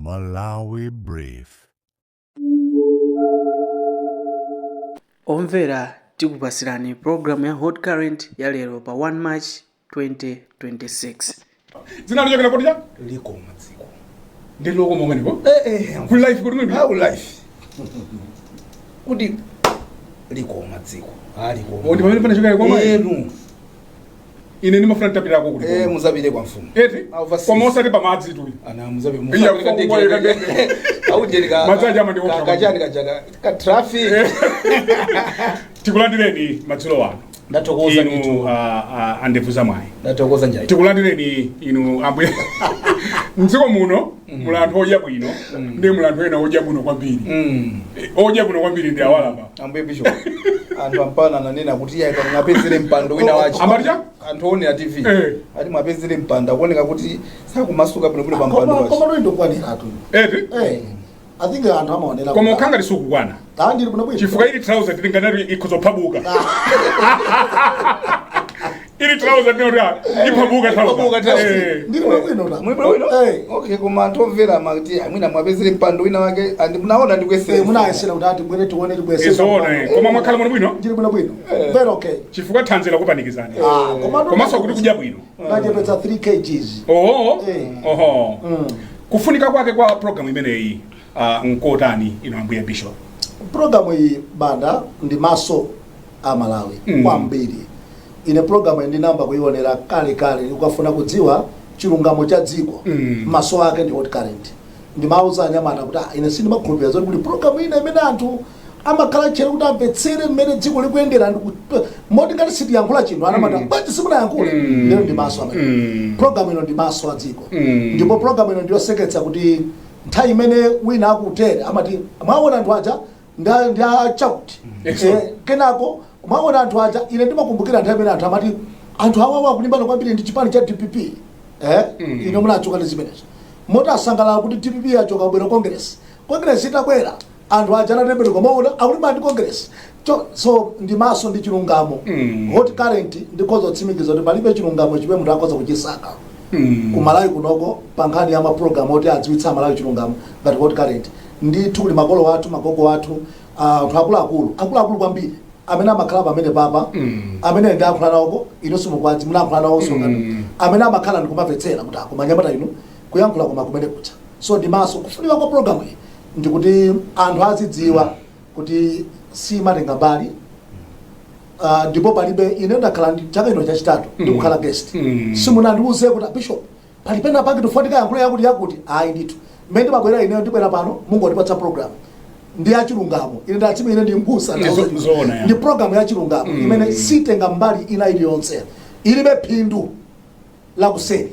Malawi Brief. Omvera, tikupasirani programu ya Hot Current ya lero pa 1 March 2026. Dzina lichokera kuti cha Likoma dziko. Ndi lokoma umeneko. Eh eh. Ku life kuti mwini. How life. Kuti likoma dziko. Ah, likoma. Ndi pamene panachokera likoma. Enu. Ine ndimafuna nditapitako kuti. Eh, muzapite kwa mfumu. Eti? Overseas. Koma osati pamadzi tu. Ana muzape. Iya, kwa ndege. Aujeni ka. Madzi aja amandiopsa. Kachani kachaka. Ka traffic. Tikulandireni madzulo ano. Ndathokoza inu ndithu. Andevu zamwayi. Ndathokoza njai. Tikulandireni inu ambuye. Mdziko muno muli anthu odya bwino ndi muli anthu ena odya bwino kwambiri. Odya bwino kwambiri ndi awalapa. Ambuye Bishop. Anthu ampana ananena kuti iye mwapezere mpando wina wache. Amati cha? Anthu onera TV. Eh. Ati mwapezere mpando, akuoneka kuti sakumasuka bwino bwino pa mpando Koma wache. koma ndokwaniratu. Eti? Eh. I think anthu amaonera. Koma ukhanga lisukukwana. Ah, ndili bwino bwino. Chifukwa ili trouser tilinganati ikhuzophabuka. Ili trouser ndinoti iphabuka trouser. Iphabuka trouser. Eh. Ndili bwino bwino ta. Muli bwino bwino? Eh. Okay, koma anthu omvera amati amwina mwapezere mpando wina wake andi munaona ndikuyesera. Eh, munayesera kuti ati bwere tione tibwese. Izoona eh. Koma mwakhala muno bwino. Ndili bwino bwino. Very okay. Chifukwa thanzi lakupanikizani. Ah, koma Komanso kuti kudya bwino. Ndachepetsa 3 kgs. Oho. Eh. Oho. Kufunika kwake kwa program imeneyi nkotani ino ambuye Bishop? Programu iyi, Banda, ndi maso a Malawi kwambiri. Ine programu iyi ndinamba kuionera kale kale. Ukafuna kudziwa chilungamo cha dziko, maso ake ndi Hot Current. Ndimauza anyamata kuti ah, ine sindimakhulupirira zoti kuti programu ina imene anthu amakhala tcheru kuti amvetsere mmene dziko likuyendera moti ngati sitiyankhula chinthu anamata bwanji simunayankhule. Lero ndi maso amene programu ino ndi maso a dziko. Ndipo programu ino ndiyoseketsa kuti nthawi imene wina akutere amati mwaona anthu aja ndi achakuti. Kenako mwaona anthu aja. Ine ndimakumbukira nthawi imene anthu amati anthu awawa akulimbana kwambiri ndi chipani cha DPP, eh? Ino munachoka ndi zimenezo moti asangalala kuti DPP yachoka, kubwera Congress. Congress itabwera, anthu aja anatembenuka, maona akulimbana ndi Congress. So ndi maso ndi chilungamo. Hot Current, ndikhoza kutsimikiza kuti palibe chilungamo chimene munthu akhoza kuchisaka ku Malawi kunoko pa nkhani ya mapulogalamu oti adziwitsa Malawi chilungamo ngati Hot Current. Ndithu kuli makolo athu, magogo athu, anthu akuluakulu, akuluakulu kwambiri amene amakhala pamene papa, amene ndiyankhula nawoko, inu simukwadzi munayankhula nawonso, amene amakhala ndikumamvetsera kuti akumanyamata inu kuyankhula koma kumene kucha. So ndi maso. Kufunika kwa program iyi ndikuti anthu azidziwa kuti simatenga mbali, ndipo palibe. Ine ndakhala chaka ino chachitatu ndikukhala guest. Simunandiuze kuti, "Bishop, pali pena pake tifunika yankhula yakuti yakuti." Ayi ndithu. Mmene ndimabwera ineyo, ndibwera pano, mungondipatsa program ndi yachilungamo. Ine ndatsima, ine ndi mbusa. Zoona, ya. Ndi program yachilungamo imene sitenga mbali ina iliyonse, ilibe phindu lakuseri.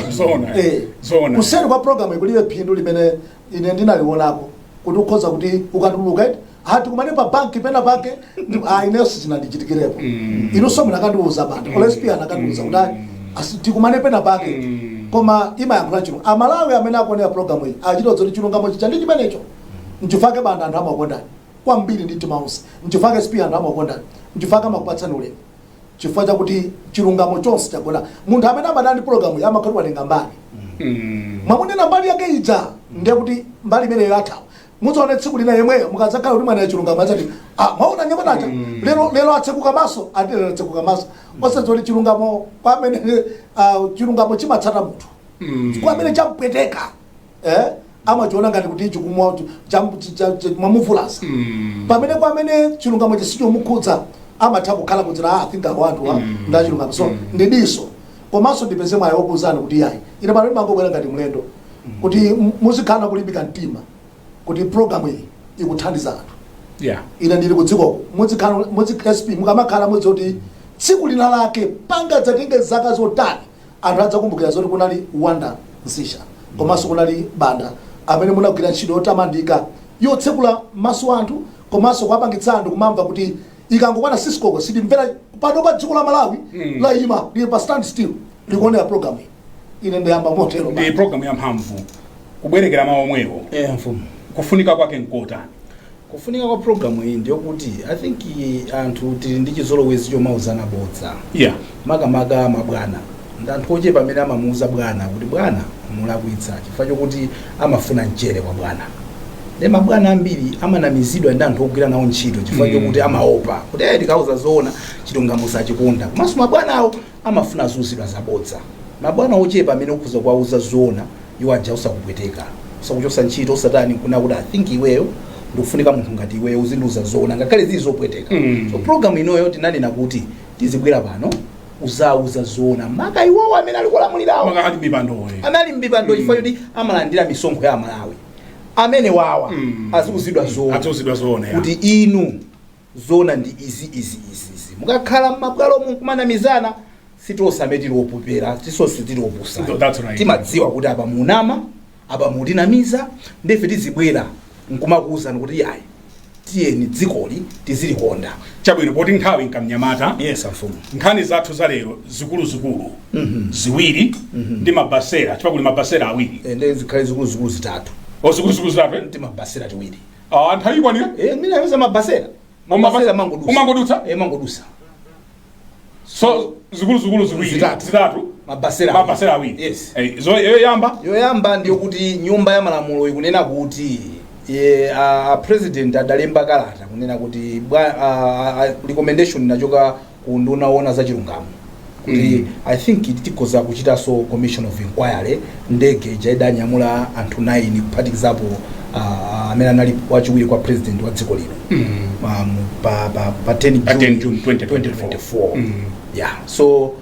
Zoona. Eh. Zoona. Kuseri kwa program ikulibe phindu limene ine ndinalionako kuti ukhoza kuti ukatuluka eti hati kumane pa banki pena pake ah, ineyo sichinandichitikirepo. Inunso munakandiuza, Banda, mm. Olespi anakandiuza kuti ayi, tikumane pena pake. Koma imayankhula chilungamo. Amalawi amene akuonera program iyi achita zoti chilungamo chicha ndi chimenecho. Nchifake, Banda, anthu amakondani kwambiri ndi mtima wonse. Nchifake, SP, anthu amakondani. Nchifake amakupatsani ulemu, chifukwa chakuti chilungamo chonse chagona. Munthu amene amadana ndi program iyi amakhala watenga mbali. Mwamunena mbali yake ija, ndiye kuti mbali imeneyo yathawa. Mudzaone tsiku lina yemweyo mukadzakhala kuti mwana chilungamo adzati, "Ah, mwaona nyamatacha lero, lero atsekuka maso." Ati lero atsekuka maso, osadziwa kuti chilungamo pamene chilungamo chimatsata munthu kwa amene champweteka, eh, amachiona ngati kuti chikumwa mwamuvulaza, pamene kwa amene chilungamo chisichomukhudza amatha kukhala kudzera, ah, think awo anthu nda chilungamo. So ndi diso. Komanso ndipeze mwayi wokuwuzani kuti yayi, ine pano ndimangobwera ngati mlendo, kuti muzikhala kulimbika mtima kuti program iyi ikuthandiza anthu. Ine ndili kudzikoko, muzikhala SP, mukamakhala mudziwa kuti tsiku lina lake pangadzatenge zaka zotani, anthu adzakumbukira zoti kunali Wanda Msisha komanso kunali Banda amene munagwira ntchito yotamandika yotsekula maso anthu komanso kuwapangitsa anthu kumamva kuti ikangokwana 6 koloko sitimvera pano pa dziko la Malawi layima, lili pa stand still likuonera program iyi. Ine ndiyamba motero. Ndi program yamphamvu. Kubwerekera mawu omwewo. Eh, mfumu. Kufunika kwake nkotani? Kufunika kwa program iyi ndiyokuti I think anthu tili ndi chizolowezi chomauzana bodza, makamaka mabwana. Ndi anthu ochepa amene amamuuza bwana kuti bwana mulakwitsa, chifukwa chokuti amafuna mchere kwa bwana. Ndi mabwana ambiri amanamizidwa ndi anthu ogwira nawo ntchito chifukwa chokuti amaopa kuti tikauza zoona, chilungamo sachikonda. Komanso mabwana awo amafuna zuzidwa zabodza. Mabwana ochepa amene ukhoza kuwauza zoona, iwo aja usakupweteka, usakuchosa ntchito, usatani, kuna kuti I think iweyo ndikufunika munthu ngati iweyo uzindiuza zoona ngakhale zili zopweteka. So program inoyo tinanena kuti tizibwera pano uzauza zoona maka iwowo amene ali kulamulirawo, maka ali mipando. Amene ali mbipando, chifukwa choti amalandira misonkho ya Amalawi amene wawa aziuzidwa zoona. Aziuzidwa zoona, ya. Kuti inu zoona ndi izi, izi, izi, izi. Mukakhala mmabwalo mukumanamizana, sitonse amene tili opupera, tisonse tili opusa. That's right. Timadziwa kuti apa munama, apa mutinamiza. Ndefe tizibwera nkumakuwuzani kuti yayi, tiyeni dzikoli tizilikonda. Chabwino, poti nthawi nkamnyamata, Yes, amfumu. nkhani zathu za lero zikuluzikulu ziwiri ndi mabasera, chifukwa kuli mabasera awiri. Ndi zikhale zikuluzikulu zitatu. O, zikuluzikulu zitatu, eh? Ndi mabasera tiwiri. Ah, nthawi ikwanira. Mina ameza mabasera. Mabasera mangodusa. Umangodutsa? Mangodusa. So zikuluzikulu ziwiri. Zitatu. Zitatu. Mabasera. Mabasera awiri. Yes. Yoyamba. Yoyamba ndiyo kuti nyumba ya malamulo ikunena kuti a president adalemba kalata kunena kuti recommendation inachoka ku nduna woona za chilungamo kuti I think tikhoza kuchitanso commission of inquiry ndege ija idanyamula anthu 9, kuphatikizapo amene anali wachiwiri kwa president wa dziko lino, pa 10 Pa 10 June June 2024. 2024. Yeah, so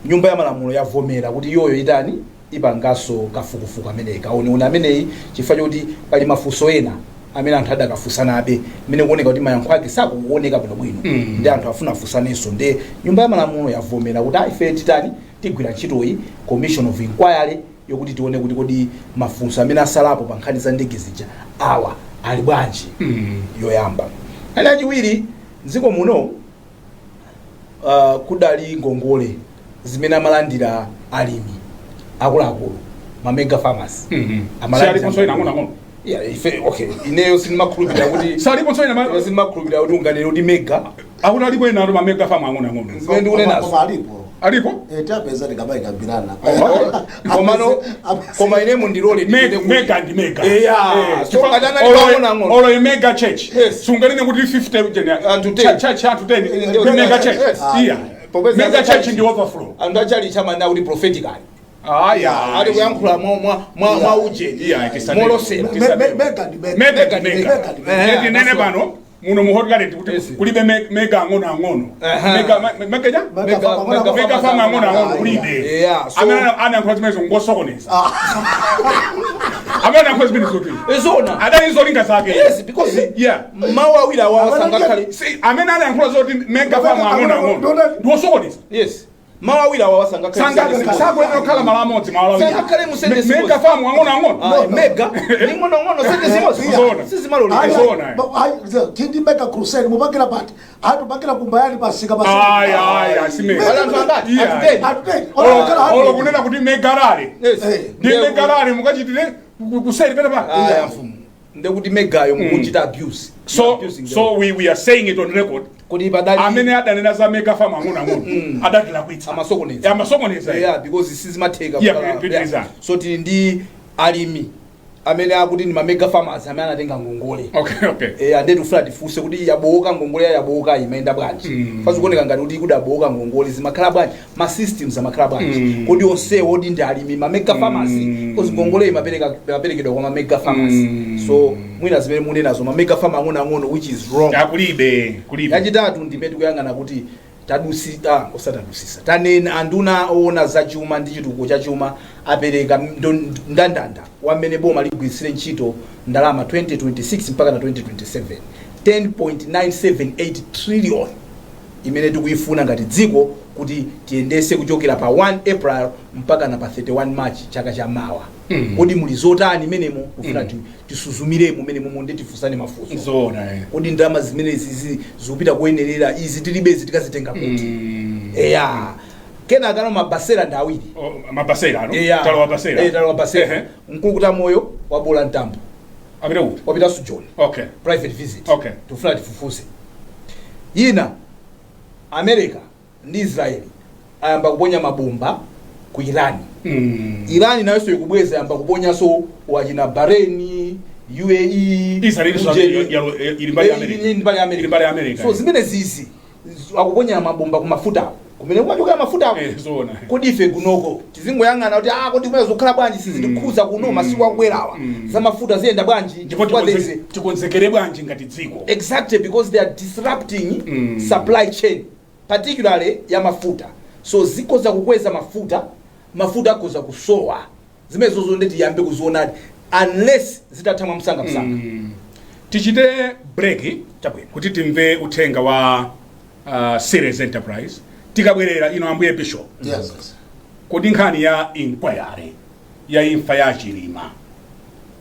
nyumba ya malamulo yavomera kuti iyoyo itani, ipanganso kafukufuku ameneyi, kaoneone ameneyi, chifukwa chokuti pali mafunso ena amene anthu adakafunsanabe mmene kuoneka kuti mayankho ake sakuoneka bwinobwino. Ndi anthu afuna afunsanenso, ndi nyumba ya malamulo yavomera kuti ife titani, tigwira ntchitoyi, commission of inquiry, yokuti tione kuti kodi mafunso amene asalapo pa nkhani za ndege zija awa ali bwanji. Yoyamba. Nkhani yachiwiri, mdziko muno kudali ngongole zimene amalandira alimi akuluakulu, ma mega farmers. Amalandira Saliponso ina ang'onoang'ono. Yeah, ife, okay, ineyo sindimakhulupirira kuti Saliponso ina ineyo sindimakhulupirira kuti unganene kuti mega. Akuti alipo ina atu ma mega farm ang'onoang'ono. Zimene ndikunenazo. Koma alipo. Alipo. Tapeza tikamayikambirana. Komano koma ine mundilole ndinene kuti- Mega ndi mega. Eya, Eh, so chifukwa ngati anali ang'onoang'ono. olo mega church Yes. sunganene kuti 50 jeni Anthu 10. Church anthu 10 Eh, ndi mega church. yes. Iya, Popeza mega anthu church ndi overflow. Anthu achali chamanena kuti prophetically Aya. ali kuyankhula mwa ujeni, Iya, tisatero. molosera. Mega ndi mega. Mega ndi mega. Mega ndi mega. Neti nene pano muno mu Hot Current kuti Yes. kulibe mega ang'ono ang'ono. Aha. Mega mega ja Mega farm ang'ono. Mega farm ang'ono ang'ono kulibe. Yeah, so- Amene anayankhula zimenezo ngosokoneza. Amene anayankhula zimene zoti Ezona. adali zolinga zake. Yes, because mawu awiri awa Amene sangakhale. Si, amene anayankhula zoti mega farm ang'ono ang'ono ndiwosokoneza. Yes, mawu awiri awa sangakhale. Sakuyenera kukhala malo amodzi, malo awiri. Sangakhale mu sentence Mega imodzi. farm ang'ono ang'ono. Ah, mega ndi ng'onong'ono sentence imodzi Zona. sizimalolera. Zona. Tindi mega crusade mupangira pati, atupangira kumbayani pasika pasika. Aya, aya, si mega. Wala anthu angati? Yeah. Anthu 10. Anthu 10. Olo kunena kuti mega rally. Yes. Ndi mega rally mukachitire kuseri pene pa. Aya, mfumu, ndekuti megayo mukuchita abuse. So Abusing the- so we are saying it on record. Kuti padali Amene adanena za mega farm ang'ono ang'ono adatilakwitsa. Amasokoneza. Amasokoneza. Yeah, because sizimatheka. Yeah, pitiriza. So tili ndi alimi amene akuti ndi ma mega farmers amene anatenga ngongole. Okay. Ande tikufuna tifunse kuti yabowoka ngongole, yabowoka imayenda bwanji? Fazikuoneka ngati kuti kudabowoka ngongole, zimakhala bwanji? Ma systems amakhala bwanji? Kodi onsewo odi ndi alimi ma mega farmers? Because ngongole imaperekedwa kwa ma mega farmers. So mwina zimene munenazo ma mega farm ang'onoang'ono, which is wrong. Akulibe, kulibe. Yachitatu, ndimene tikuyang'ana kuti tadusita, osatadusisa, tanena anduna oona za chuma ndi chitukuko cha chuma apereka ndandanda wamene boma ligwiritsire ntchito ndalama 2026 mpaka na 2027, 10.978 trillion imene tikuyifuna ngati dziko kuti tiyendese kuchokera pa 1 April mpaka na pa 31 March chaka cha mawa. Kodi muli zotani menemo? Kufuna tisuzumiremo menemo ndi tifunsane mafunso. Zona, eh. Kodi ndalama zimenezi zikupita kuyenerera? Izi tilibezi, tikazitenga kuti? Eya, kenaka no mabasera ndi awiri. Oh, mabasera no. Eya. Talo mabasera. Eh, talo mabasera. Mkulukuta moyo wabola mtambo. Apita kuti? Wapitanso John. Private visit. Tikufuna tifufuze. Yina, America ndi Israeli ayamba kuponya mabomba. Ku Iran. Iran nayonso ikubweza, yamba kuponyanso wachina Bahrain, UAE. Israel. Ili mbali ya America. Ili mbali ya America. Ili mbali ya America. So zimene zizi akuponyera mabomba kumafutako, kumene kumachokera mafutako. Zoona. Kodi ife kunoko tizingoyang'ana kuti kodi kumene zikukhala bwanji, sizitikhuza kuno, masiku akubwerawa za mafuta ziyenda bwanji? Ndipo Chifukwa there is tikonzekere bwanji ngati dziko? Exactly, because they are disrupting supply chain, particularly ya mafuta. So zikhoza kukweza mafuta, mafuta akhoza kusowa. Zimene zozo ndeti tiyambe kuzionadi unless zitatha mwamsanga msanga. Tichite break Chabwino. kuti timve uthenga wa Series Enterprise. Tikabwerera, ino ambuye Bishop, Yes. kodi nkhani ya inquiry ya imfa ya Chilima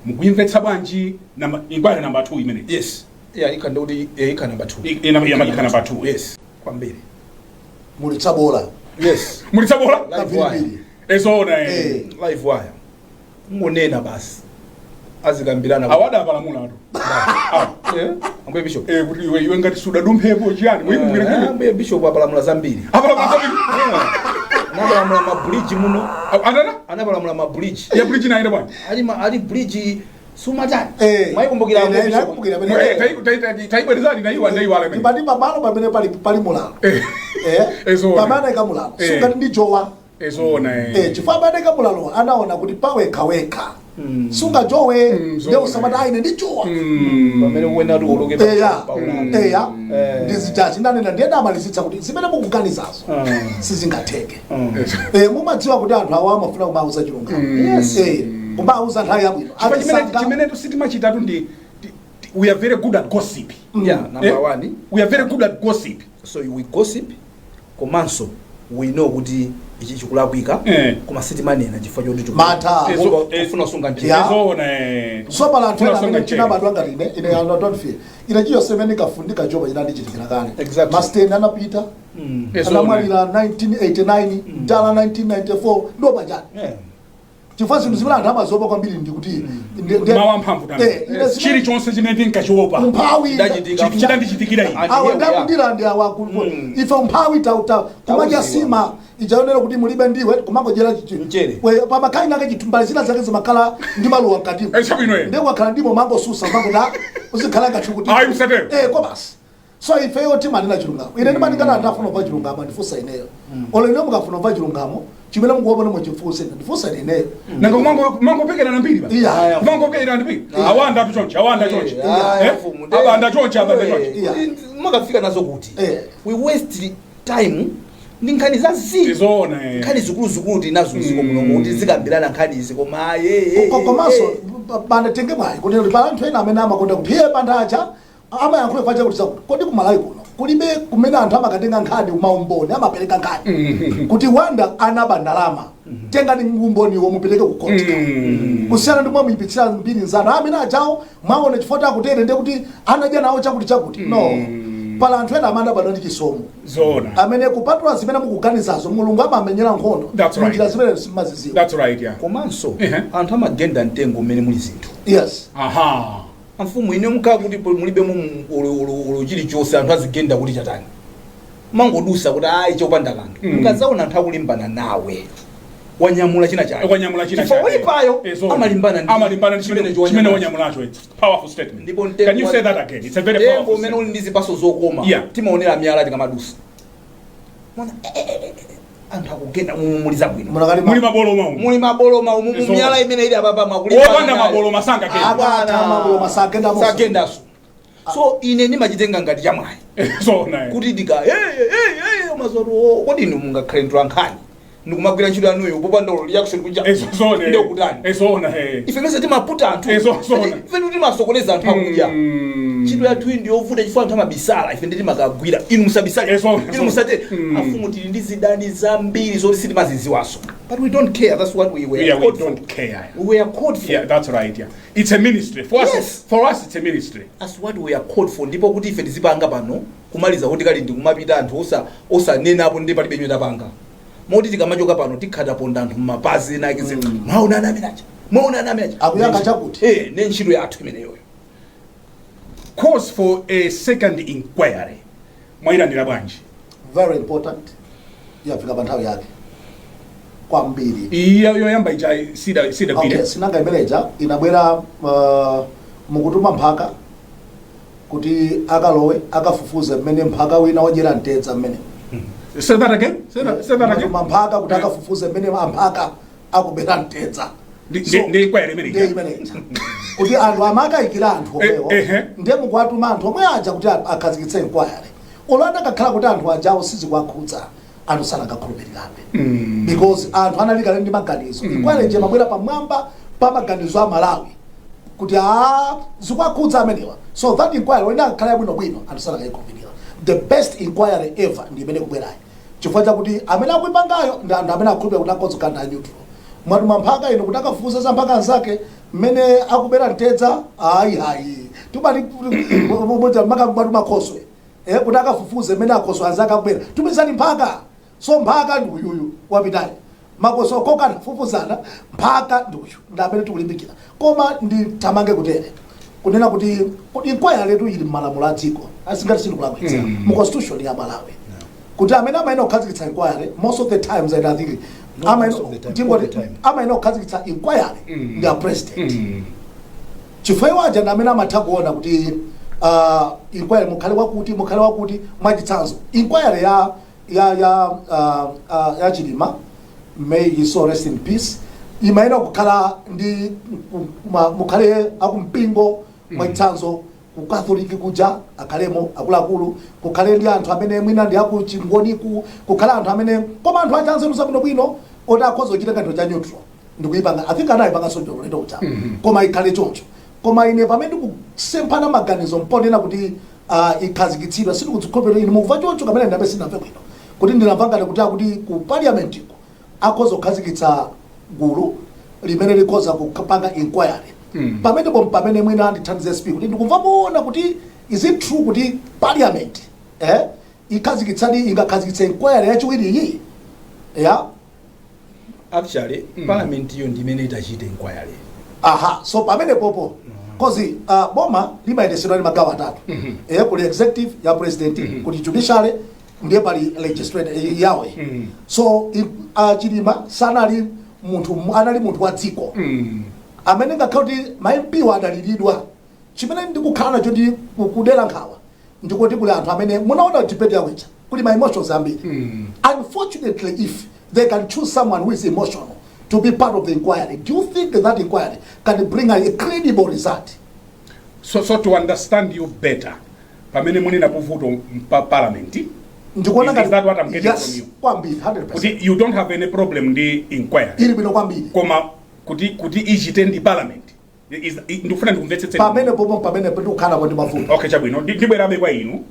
mukuyimvetsa bwanji? Inquiry number 2 imene? Yes, yeah, ikha ndikuti ikha number 2. Ikha number 2. Yes, kwambiri. Muli tsabola. Yes. Mulitsabola. Live wire. Kapiripiri. Ezoona. Live wire, ngonena basi, azikambirana. Awada apalamula atu. Ambuye Bishop. Kuti iwe ngati sudadumphepo chiyani, muyikumbukira chimene? Ambuye Bishop apalamula zambiri. Apalamula zambiri. Anapalamula mabridge muno. Atata. Anapalamula mabridge. Ya bridge naenda bwanji? Ali bridge sumatani. Eh. Mwayikumbukira, ambuye Bishop? Naikumbukira pamene. Taibwerezani, naiwa ndaiwala imene. Ndipati pamalo pamene pali mulalo. Ezoona. Pamene ayika mulalo. Sungati ndi jowa. Ezoona. Chifukwa pamene ayika mulalo anaona kuti pawekha wekha. Sungajowe ndiye usamati aine ndi jowa. Pamene kuwena kuti uloke Eya. Eya. Ndizichachi ndanena, ndiye ndamalizitsa kuti zimene mukuganizazo sizingatheke. Mumadziwa kuti anthu awa amafuna kumauza chilungamo. Kumauza nthawi yabwino. Chifukwa chimene Atisanga- chimene sitimachitatu ndi we are very good at gossip. Yeah, number one. We are very good at gossip. So we gossip, komanso we know kuti ichi chikulakwika, koma sitimanena chifukwa choti Mantha. kufuna kusunga mchere. Ezoona. So pala anthu ena Kufuna amene kusunga mchere. tinabadwa ngati ine, I don't fear. Ine chiyonse imene ndikafundika joba chinandichitikira kale. Exactly. Masteni anapita, anamwalira 1989, mtala 1994, ndo pachani. Chifukwa zinthu zimene anthu amazopa kwambiri ndikuti Mawu amphamvu tani. Ine Chilichonse chimene tinkachiopa umphawi Chidachitika. chidandichitikira ine. And awa here we are. ndakundira ndi awa ife umphawi tauta kumadya Tauziwa. sima ichaonera kuti mulibe ndiwe, kumangodyera Mchere. Pamakhayi nake chitumbali zina zake zimakhala ndi maluwa mkatimo. Chabwino. Ndiye kwakhala ndimo mangosusa mangoda uzikhala ngati kuti Ayi, msatero. Ko basi, so ifeyo timanena chilungamo. Ine ndimati ngati anthu afuna kumva chilungamo, andifunsa ineyo. Olo ine mukafuna kumva chilungamo chimene mukuona, muchifunse, ndifunsa ineyo. Nanga kumangopekerana mbiri ba. Iya. Kumangopekerana mbiri, awanda atu chonchi, awanda chonchi. Aya, mfumu, Abanda chonchi, abanda chonchi. Yeah. Makafika nazo kuti we waste time ndi nkhani za zi Tizoona. nkhani zikuluzikulu tinazo mdziko muno kuti zikambirana nkhani izi, koma aye. Komanso banda tenge mwayi kuti pala anthu ena amene amakonda kuti iye banda aja amayankhula pacha kuti zakuti. Kodi kumalawi kuno kulibe kumene anthu amakatenga nkhani, maumboni, amapereka nkhani kuti Wanda anaba ndalama? Tengani umboniwo mupereke ku court, kusiyana ndi mwamuyipitsira mbiri nzanu amene ajawo mwaona chifukwa chakutere, ndiye kuti anadya nawo chakuti chakuti. No, pala anthu ena amene abadwa ndi chisomo Zoona. amene kupatula zimene mukuganizazo, Mulungu amamenyera nkhondo That's right. munjira zimene simaziziwa. That's right, yeah. Komanso anthu amagenda mtengo umene muli zinthu. Amfumu, ine mukhala kuti mulibe mu ulo chilichonse, anthu azigenda kuti chatani, mangodusa kuti ayi, chopanda kanthu. Mukazaona anthu akulimbana nawe, wanyamula china chake. Wanyamula china Chifukwa chake. woyipayo Zoona. amalimbana ndi amalimbana ndi chimene chimene wanyamulacho. It's powerful statement. Ndipo mtengo Can you say that again? It's a very mtengo powerful umene uli statement. ndi zipaso zokoma, timaonera miyala tikamadusa. Mona anthu akugenda umu muli zabwino. Munakali Muli maboloma umu. Muli maboloma umu. Zoona. Miyala imene ili apapa mwakulimbana Wopanda nayo. maboloma sanga kena. Abata maboloma sagenda moso. Sagendaso. So ine ndimachitenga ngati chamwayi Zoona. kuti ndika hey, hey, hey, umazoti, oh, kodi inu mungakhale ntolankhani ndikumagwira ntchito yanuyo popanda ulo reaction kuja? Zoona. Ndiye kutani? Zoona. Ife mese timaputa anthu. Zoona. Ife timasokoneza anthu akudya. Ntchito yathu iyi ndiyovuta chifukwa anthu amabisala, ife ndi timakagwira. Inu musabisale, Zoona, inu zoona. musate. Afumu, tili ndi zidani zambiri zoti sitimaziziwaso, but we don't care. That's what we were Yeah, we called for. don't care. We were called for. Yeah, that's right. Yeah. It's a ministry. For us, for us it's a ministry. That's what we are called for. Ndipo kuti ife tizipanga pano kumaliza kuti kali ndikumapita anthu osanenapo, ndi palibe chimene tapanga, moti tikamachoka pano tikhataponda anthu mmapazi ena ake, mwaona ana amene aja, mwaona ana amene aja. Akuyankha chakuti. Ne ntchito yathu imeneyoyo. Calls for a second inquiry. Mwayilandira bwanji? Very important, yafika pa nthawi yake. Kwambiri. Iya yoyamba ija sida Okay, gwire. sinanga imeneja inabwera, mukutuma mphaka kuti akalowe akafufuze mmene mphaka wina wadyera mtedza mmene. Say that again, say that again. Mukutuma mphaka kuti akafufuze mmene amphaka akubera mtedza. Ndi inquiry imene Ndiye ija. imeneja kuti anthu amakayikira anthu omwewo. Ndiye mukuwatuma anthu omwe aja kuti akhazikitse inquiry. Olo akakhala kuti anthu ajawo sizikuwakhudza, anthu sanakakhulupirirabe because anthu analikale ndi maganizo. Inquiry ije mabwera pamwamba pa maganizo a Malawi kuti a zikuwakhudza amenewa. So that inquiry wena akakhala yabwinobwino, anthu sanakayikhulupirira. The best inquiry ever ndi imene kubwerayi, chifukwa chakuti amene akuipangayo ndi anthu amene akhulupirira kuti akhoza kukhala ndi neutral. Mwatuma mphaka ino kuti akafufuze za mphaka anzake mmene akubera mtedza, ayi hayi. Tumati mwatuma khoswe kuti akafufuze mmene akhoswe anzake akubera. Tumizani mphaka. So mphaka ndi uyuyu wapitayo, makoso okokana fufuzana, mphaka ndi uyu, ndi amene tikulimbikira. Koma ndithamange kutere kunena kuti inquiry letu ili m'malamulo a dziko, asingati sindikulakwitsa, mu constitution ya Malawi, kuti amene amayenera kukhazikitsa inquiry most of the times, and I think Not most of the time, all the time. Amayenera kukhazikitsa inquiry ndi a president, chifukwa iwo aja ndi amene amatha kuona kuti inquiry mukhale wakuti, mukhale wakuti. Mwachitsanzo, inquiry ya Chilima, may he so rest in peace, imayenera kukhala ndi mukhale akumpingo, mwachitsanzo ku Catholic kuja akhalemo akuluakulu, kukhale ndi anthu amene mwina ndi aku chingoniku, kukhale anthu amene, koma anthu acha anzeru zabwinobwino oti akhoza kuchita kanthu cha neutral ndikuyipanga. I think anayipanganso njololendo uja, koma ikhale choncho. Koma ine pamene ndikusemphana maganizo mponena kuti ikhazikitsidwa, sindikudzikhulupirira. Ine mukumva choncho kamene ndambe sinamve bwino kuti ndinamva ngati kuti akuti ku parliament iko akhoza kukhazikitsa gulu limene likhoza kupanga inquiry. Pamenepo pamene mwina andithandize speak kuti ndikumva moona kuti is it true kuti parliament ikhazikitsadi, ingakhazikitse inquiry yachiwiri iyi ya? Actually, parliament iyo ndimene itachite inquiry. Aha, so pamene popo 'cause boma limayendesedwa ndi magawo atatu. Kuli executive ya president, kuli judiciary, ndiye pali legislative yawe. So Chilima sanali munthu, anali munthu wa dziko amene ngakhale kuti ma MP adaliridwa. Chimene ndikukhala nacho ndi kudera nkhawa ndikuti kuli anthu amene munaona debate yawo ija, kuli ma emotions ambiri. Unfortunately, if they can choose someone who is emotional to be part of the inquiry, do you think that inquiry can bring a credible result? So to understand you better, pamene munena vuto pa parliament, Ndikuona is that what I'm getting Yes, from you? Kwambiri, 100%. Kuti you don't have any problem ndi inquiry? Ili bwino kwambiri. Koma kuti ichite ndi parliament ndikufuna ndikumvetsetse. Pamene popo pamene ndikukhalapo ndi mavuto. Okay, chabwino. Ndibwerabe kwa inu.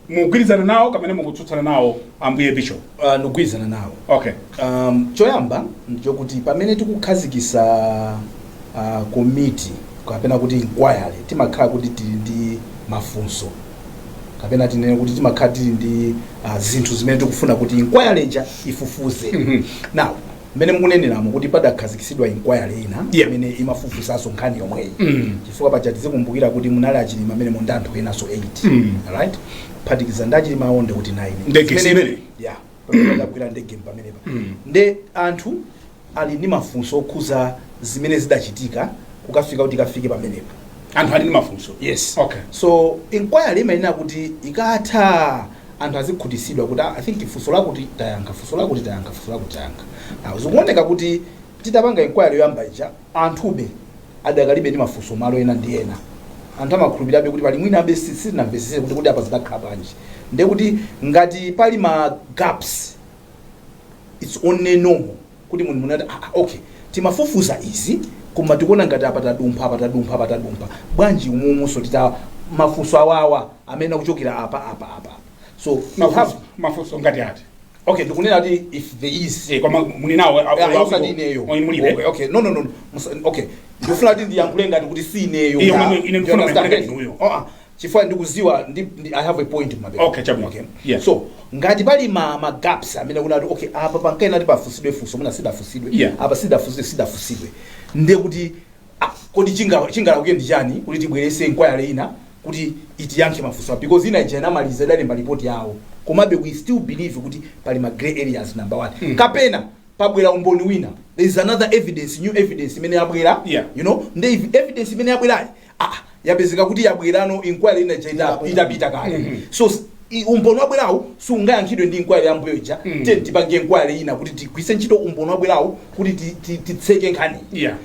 Mugwirizana nawo kapena mukutsutsana nawo, ambuye bishop? Ndikugwirizana nawo. Okay. Choyamba nchokuti pamene tikukhazikisa committee kapena kuti inquiry, timakhala kuti tili ndi mafunso kapena tinene kuti timakhala tili ndi zinthu zimene tikufuna kuti inquiry ija ifufuze. Now, mmene mukuneneramo kuti padakhazikisidwa inquiry ina imene imafufuzaso nkhani yomweyi, chifukwa paja tizikumbukira kuti munali aChilima amene ndi anthu enanso 8, right, phatikiza ndi aChilima awo ndikuti 9. Ndege imene? Yeah, pamene padagwira ndege pamenepa. Nde anthu ali ndi mafunso okhuza zimene zidachitika kukafika kuti kafike pamenepo. Anthu ali ndi mafunso? Yes. Okay. So inquiry imayenera kuti ikatha, anthu azikhutisidwa kuti, "Ah, I think funso lakuti tayankha, funso lakuti tayankha, funso lakuti tayankha." Now, zikuoneka kuti titapanga inquiry yoyamba ija, anthube adakalibe ndi mafunso malo ena ndi ena. Anthu amakhulupirirabe kuti pali mwina abe sitinamvesese kuti apa zidakhala bwanji. Ndiye kuti ngati pali ma gaps, it's only normal kuti munthu munati, "Ah, ah, okay, timafufuza izi, koma tikuona ngati apa tadumpha, apa tadumpha, apa tadumpha bwanji umumunso tita mafunso awawa amene akuchokera apa, apa, apa." So you have Mafunso ngati ati? Okay, ndikunena kuti if there is Koma muli nawo? Ah, osati ineyo. Oh, mulibe? Okay, no, okay, ndikufuna kuti ndiyankhule ngati kuti si ineyo. Iyo, ine ndikufuna You understand? muyankhule ngati inuyo. Oh, ah, chifukwa ndikuziwa I have a point mumabeka. Okay, chabwino. Okay. Yeah. So ngati pali ma gaps amene kunati, okay, apa pankaena ti pafusidwe funso muna sidafusidwe, apa sidafusidwe, sidafusidwe, ndiye kuti, ah, kodi chingalakwike ndi chani kuti tibwerese inquiry ina kuti itiyankhe mafunso? Because ina ija inamaliza, idalemba ripoti yawo, komabe we still believe kuti pali ma grey areas, number one. Kapena Pabwera umboni wina, there is another evidence, new evidence imene yabwera. Ndi evidence imene yabwerayi, yapezeka kuti yabwerano inquiry ina ija itapita kale. So umboni wabwerawu sungayankhidwe ndi inquiry yambuyo ija. Tiye tipange inquiry ina kuti tigwise ntchito umboni wabwerawu kuti titseke nkhani,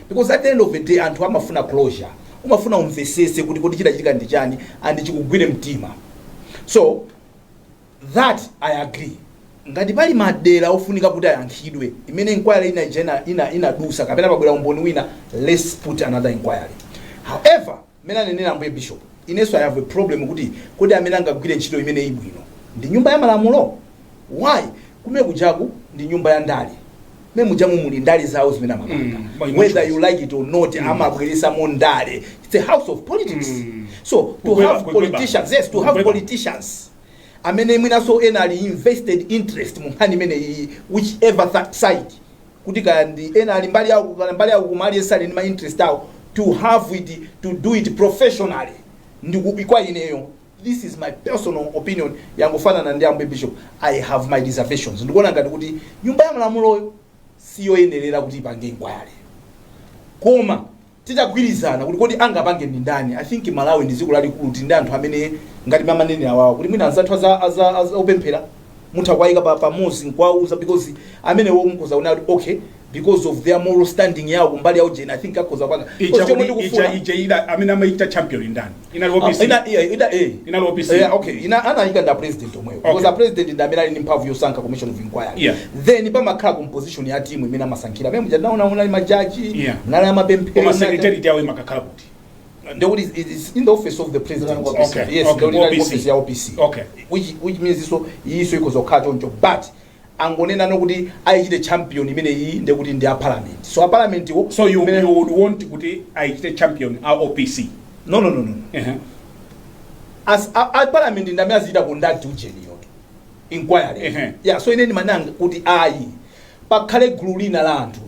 because at the end of the day anthu amafuna closure, umafuna umvesese kuti chidachitika ndi chani and chikugwire mtima. So that I agree, ngati pali madera ofunika kuti ayankhidwe imene inquiry ina ija inadusa kapena pabwera umboni wina, let's put another inquiry. However, mmene anenera ambuye Bishop, inenso I have a problem kuti kodi amene angagwire ntchito imene ibwino ndi Nyumba ya Malamulo? Why? Kumene kujaku ndi nyumba ya ndale, mmene mujamu muli ndale zawo zimene amapanga. Whether you like it or not, amabweresamo ndale. It's a house of politics. So to have politicians, yes, to have politicians amene mwinaso ena ali invested interest mu nkhani imene iyi, whichever side, kuti kaya ndi ena ali mbali yawo, kaya mbali yawo, koma aliyense ali ndi ma interest awo, to have it, to do it professionally, ndi kwa ineyo, this is my personal opinion, yangofanana ndi ambuye Bishop, I have my reservations. Ndikuona ngati kuti Nyumba ya Malamuloyo siyoyenerera kuti ipange inquiry, koma titagwirizana kuti kodi angapange ndi ndani. I think Malawi ndi dziko lalikulu, tili ndi anthu amene ngati mamanene awawo kuti mwina anzathu aza opemphera mutha kuwayika pamodzi nkuwauza, because amenewo mukhoza kuona kuti okay, because of their moral standing yawo kumbali yawo jena, I think akhoza kupanga. Ija Because chomwe kuti ija ndikufuna ija ila amene amaita champion ndani? Inali OPC? Ina, iya, ina, eh. Inali OPC? Yeah, okay, ina anayika nda president omweyo, because the president ndi amene ali ndi mphamvu yosankha commission of inquiry. Then pamakhala composition ya team imene amasankhira amene muja naona munali majaji, munali amapemphero. Koma secretariat yawo imakakhala kuti? Ndekuti it is in the office of the president. Yes. Ndekuti inali OPC. Office ya OPC, which means iso iso ikhoza kukhala choncho, but angonena nokuti ayichite champion imene iyi, ndekuti ndi a parliament, so a parliament wo So you would want kuti ayichite champion a OPC? No. As a parliament ndi amene azichita conduct ujeniyo inquiry. Yeah, so ine ndimananga kuti ayi, pakhale gulu lina la anthu.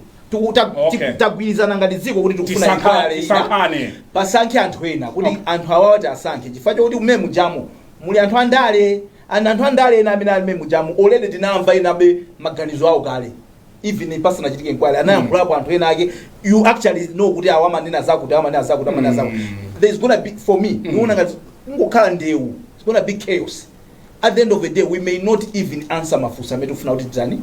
Tagwirizana ngati dziko kuti tikufuna inquiry ina. Tisankhane. Pasankhe anthu ena kuti anthu awawa asankhe, chifukwa chokuti kumene mujamo muli anthu andale, and anthu andale ena amene ali mmene mujamo already tinamva enabe maganizo awo kale, even pasanachitike inquiry anayankhulapo anthu ena ake. You actually know kuti awa amanena zakuti, awa amanena zakuti, amanena zakuti. There is gonna be, for me, ndikuona ngati kungokhala ndewu, it's gonna be chaos. At the end of the day we may not even answer mafunso amene tikufuna kuti tani,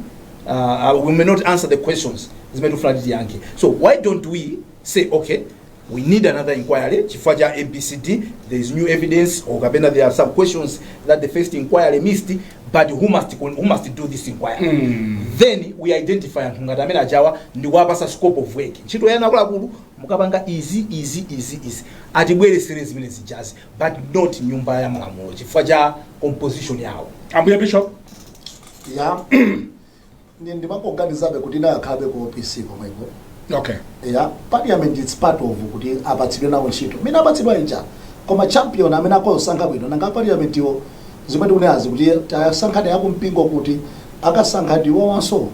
we may not answer the questions zimene tikufuna kuti tiyankhe. So why don't we say, okay, we need another inquiry chifukwa cha ABCD, there is new evidence, or kapena there are some questions that the first inquiry missed, but who must do this inquiry? Then we identify anthu ngati amene ajawa ndikuwapasa scope of work, ntchito yana akuluakulu, mukapanga izi, izi, izi, izi, atibweresere zimene zijazi, but not Nyumba ya Malamulo chifukwa cha composition yawo. Ambuye Bishop. Ya, ndimakuganizabe kuti inakhabe ku OPC komweko. Ya, parliament, it's part of kuti apatsidwe nawo ntchito mene apatsidwa ija, koma champion amene akosankha bwino nanga parliament iwo zimene tikunenazi kuti tasankhani akumpingo kuti akasankha ndiwowanso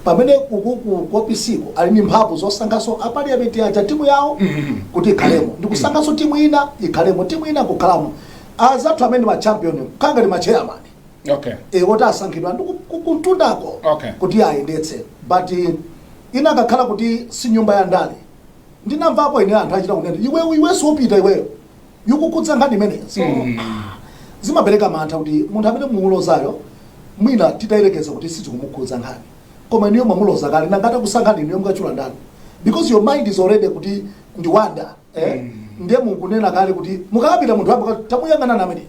pamene ukuku ku OPC ko ali ndi mphamvu zosankhanso a parliament aja timu yawo kuti ikhalemo, ndikusankhanso timu ina ikhalemo, timu ina kukhalamo, azathu amene ma champion kanga ndi ma chairman oti asankhidwa ndi kumtundako kuti ayendetse. But inakakhala kuti si nyumba ya ndale, ndinamvapo ine anthu achita kunena, iwe iwenso upita iweyo ikukhudza nkhani imeneyi. So zimapereka mantha kuti munthu amene mumulozayo mwina titayerekeza kuti sizikumukhudza nkhani, koma inuyo mwamuloza kale, nangati kusankhani inuyo mukachula ndani? Because your mind is already kuti ndi wanda, eh? Ndiye mukunena kale kuti mukakapita munthu apo tamuyang'anani ameneyo.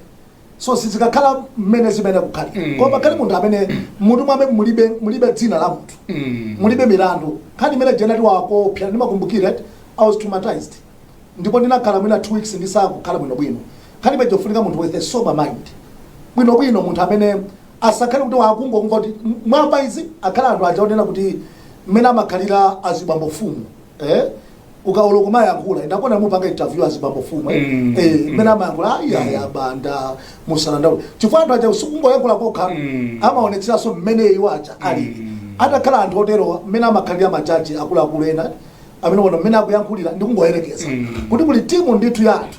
So sizikakhala mmene zimene kukhalira, koma pakhale munthu amene mutu mwame mulibe dzina la munthu, mulibe milandu. Nkhani imene jenati wakopsa, ndimakumbukira I was traumatized ndipo ndinakhala mwina 2 weeks ndisakukhala bwinobwino. Nkhani imene jofunika munthu with a sober mind bwinobwino, munthu amene asakhale kuti wakungomva kuti mwamba izi, akhala anthu aja onena kuti mmene amakhalira azibambo fumu, eh? Ukaolo kumayankhula, ndakona mupanga interview azibambo fumu, eh? Eh, mmene amayankhula, ayi banda musalandaule, chifukwa anthu aja usikungoyankhula kokha, amaonetseranso mmene iwo aja alili. Atakhala anthu oterowa mmene amakhalira majaji akuluakulu ena amene ona mmene akuyankhulira, ndikungoyerekeza kuti kuli timu ndithu ya anthu.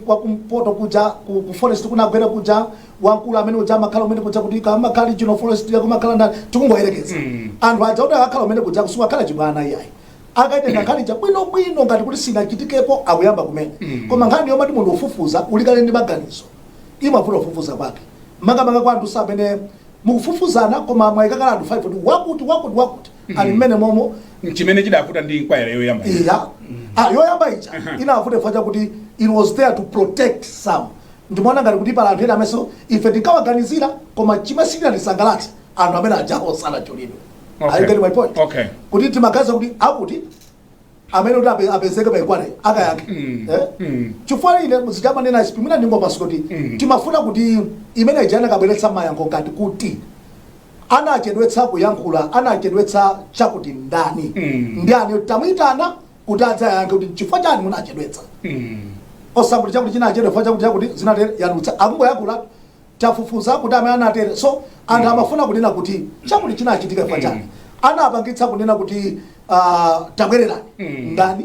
Wakumpoto kuja ku forest kunagwera kuja wankulu amene uja amakhala umene kuja kuti kamakhala regional forest kumakhala ndani, tikungoyerekeza. Anthu aja kuti akakhala umene kuja kusiwakhala chibwana iyayi, akaitenga nkhani ja bwinobwino ngati kuti sinachitikepo, akuyamba kumene. Koma nkhani yomati munthu ufufuza ulikale ndi maganizo imavuta kufufuza kwake, makamaka kwa anthu samene mukufufuzana, koma mwayikakala anthu 5 kuti wakuti, wakuti, wakuti ali mmene momo. Chimene chidavuta ndi inquiry yoyamba. Iya, yoyamba ija inavuta chifukwa chakuti it was there to protect some. Ndimaona ngati kuti pala anthu ena amenso ife tinkawaganizira, koma chimene sitinatisangalatse, anthu amene ajawo sanachulidwe. Are you getting my point? Okay. Kuti timaganiza kuti akuti amene kuti apezeke pa inquiry akayankhe. Eh? Chifukwa ine zichamanena mwina ndingomasuka kuti timafuna kuti imene ija anakabweretsa mayankho ngati kuti anachedwetsa kuyankhula, anachedwetsa chakuti ndani, ndani tamuyitana kuti adzayankhe kuti chifukwa chani munachedwetsa, osakuti chakuti chinachedwa chifukwa chakuti chakuti zinatere yadutsa, akungoyankhula tafufuza kuti amene anatere. So anthu amafuna kunena kuti chakuti chinachitika chifukwa chani, anapangitsa kunena kuti tabwererani, ndani,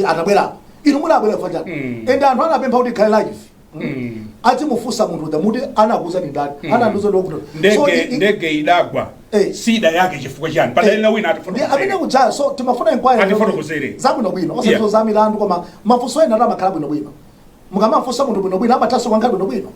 atabwerapo inu munabwera chifukwa chani? Ende anthu anapempha kuti ikhale live, azimufunsa munthu uja muti anakuuza ni ndani, anandiuza ndi. Ndege, ndege idagwa, sida yake chifukwa chani? Padalina wina ndi amene kujayo. So timafuna inquiry Atifotokozere. zabwinobwino, osati za milandu, koma mafunso ena amakhala bwinobwino. Mukamafunsa munthu bwinobwino amathanso kuyankha bwinobwino.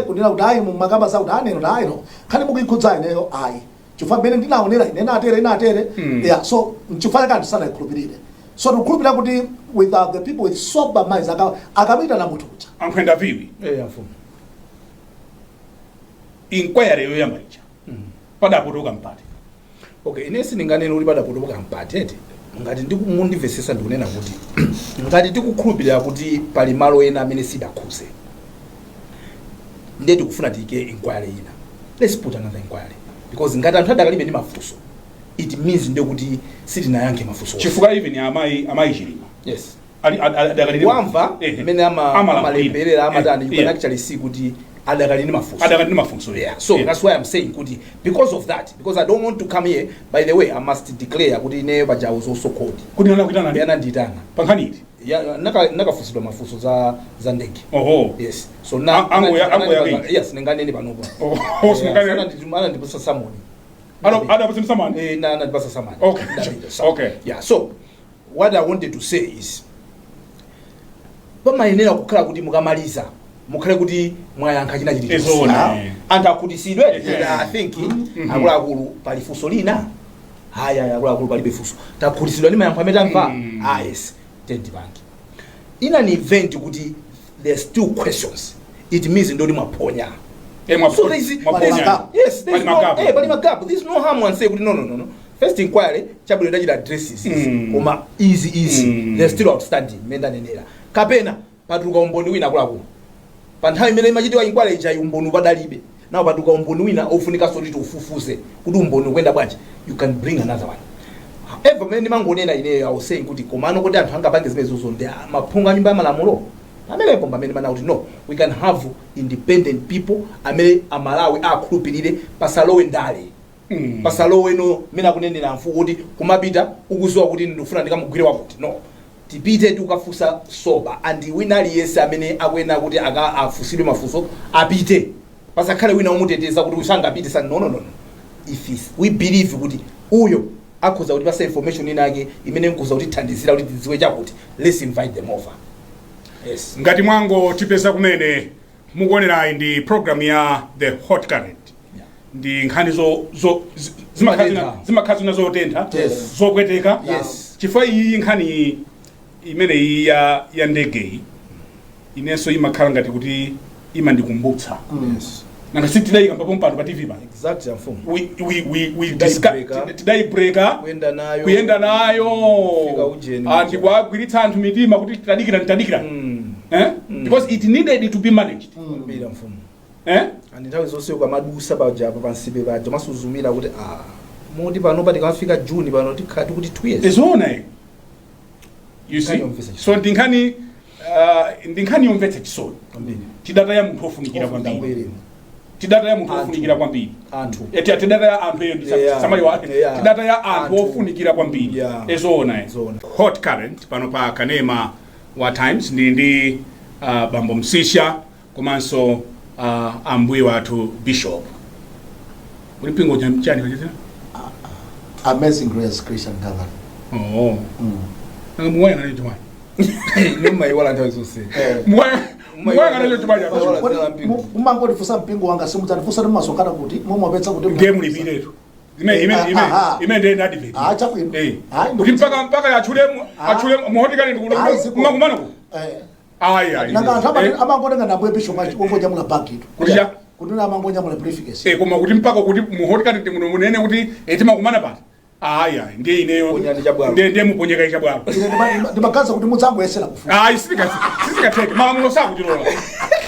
Kunena kuti ayi, mumakamba zakuti aneno kuti ayi, no, khani mukuikhudza ineyo ayi, chifukwa mmene ndinaonera ine natere natere. Yeah, so nchifukwa chake anthu sanayikhulupirire. So tikukhulupirira kuti with the people with sober minds akamuyitana munthu uja. Ankhwenda viwi. Mfumu. Inquiry yoyamba ija padapotoka mpati? Okay, ine sindinganene kuti padapotoka mpati ete. Ngati ndimundimvesesa, ndikunena kuti ngati tikukhulupirira kuti pali malo ena amene sidakhuze, ndiye tikufuna tiyike inquiry ina, let's put another inquiry, because ngati anthu adakalibe ndi mafunso, it means ndiye kuti sitinayankhe mafunso onse. Chifukwa even amayi Chilima adakalire wamva mmene Amalankhulira. Amalemberera, amatani, you can actually see kuti adakali ndi mafunso. Adakali ndi mafunso. Yeah, so that's why I'm saying kuti because of that, because I don't want to come here. By the way, I must declare kuti ineyo paja I was also called. Kuti nana kuitana ndi Anandiyitana. Pa nkhani iti? Ya, nakafunsidwa mafunso za ndege. Oho. Yes, so na Ango yake? Yes, ninganene panopa. Oh, Yeah, anandipasa summon. Adapasa summon? Eh, na anandipasa summon. Ndapita. So, yeah, so what I wanted to say is pamayenera kukhala kuti mukamaliza mukhale kuti mwayankha china chilichonse. Ezona. Anthu akhutisidwe. I think akuluakulu pali funso lina? Haya, akuluakulu, palibe funso, takhutisidwa ndi mayankho amene tamva. Ah, yes, tentipange in an event kuti there's still questions, it means ndoti mwaponya. So there is, Mwaponya. yes, there is Pali no, ma gap. Pali ma gap. There is no harm and say kuti no, no, no, no. First inquiry chabwino ndachita address izi, koma izi izi they're still outstanding. Mmene ndanenera, kapena patuluka umboni wina, akuluakulu, pa nthawi imene imachitiwa inquiry ija umboni upadalibe, nawo patuluka umboni wina ofunikanso kuti tiufufuze kuti umboni ukuyenda bwanji, you can bring another one. However, mmene ndimangonena ineyo, I was saying kuti komano kuti anthu angapange zimenezozo ndi maphungu a nyumba ya malamulo, pamenepo pamene mana kuti no, we can have independent people amene Amalawi akhulupirire, pasalowe ndale, pasalowe no mmene akunenera mfumu kuti kumapita ukuziwa kuti ndikufuna ndikamugwire wakuti. No, tipite tikukafunsa sober, and wina aliyense amene akuyenera kuti aka afunsidwe mafunso apite, pasakhale wina umuteteza kuti usangapite sa. No, no, no, no. If we believe kuti uyo akhoza kuti pasa information ina yake imene nkhoza kutithandizira kuti tidziwe chakuti, let's invite them over. Yes. Ngati mwango tipeza kumene mukuonerayi, ndi program ya The Hot Current. Ndi nkhani zo Zimatentha. Zimakhala zina zotentha, zopweteka, chifukwa iyi nkhani imeneyi ya ndegeyi inenso imakhala ngati kuti imandikumbutsa. Nanga sitidayika mpapo pa TV pano? Exactly, mfumu. We Tidayibreka. Tidayibreka. Kuyenda nayo. Kuyenda nayo. Kufika ujeni. Ndikuagwiritsa anthu mitima kuti tadikira, tadikira, eh? Because it needed to be managed. Kwambiri, mfumu. Eh? And nthawi zonse ukamadusa paja pa pansipe paja masuzumira kuti ah, moti pano pa tikamafika June pano tikhala tikuti 2 years. Ezona, you see. Nkhani yomvetsa chisoni. So ndi nkhani yomvetsa chisoni. Kwambiri. Tidataya munthu ofunikira kwambiri. Kwambiri. Tidataya munthu Anthu. ofunikira kwambiri. Anthu. Tidata ya anthu eyo. Samaiwa. Tidata ya anthu Anthu. ofunikira kwambiri. Ezona. Zoona. Hot Current pano pa kanema. Wa Times. Ndili ndi bambo Msisha komanso ambuye wathu Bishop. Uli mpingo chani kachitira? Amazing Grace Christian Gathering. Oh. Nanga muwayang'ana chimwani? Nimaiwala nthawi zonse. Muwayang'ana chimwani? Muwayang'ana. Kodi Zina mpingo. Mumangotifunsa mpingo wanga, simudzandifunsa kuti mumasonkhana kuti, mumapetsa kuti? Ndiye mulipiretu. Ime ime ime ime ndiye advert. Ah, chabwino. Eh. Kuti mpaka achule achule muhotikali. Ayi, ziko. Ndikumakumana ku. Ayi ayi. Nanga anthu amangotenga ndambuye bishop ongonyamula bag itu. Kuti cha? Kuti amangonyamula briefcase. Eh, koma kuti mpaka kuti muhotikali ndi muno munene kuti timakumana pati. Ayi ayi, ndiye ineyo. Ponyani chabwalo. Ndiye muponyeka chabwalo. Ine ndimaganiza kuti mudzangoyesera kufunsa. Ayi, sisikatheke, malamulo sakuchilola,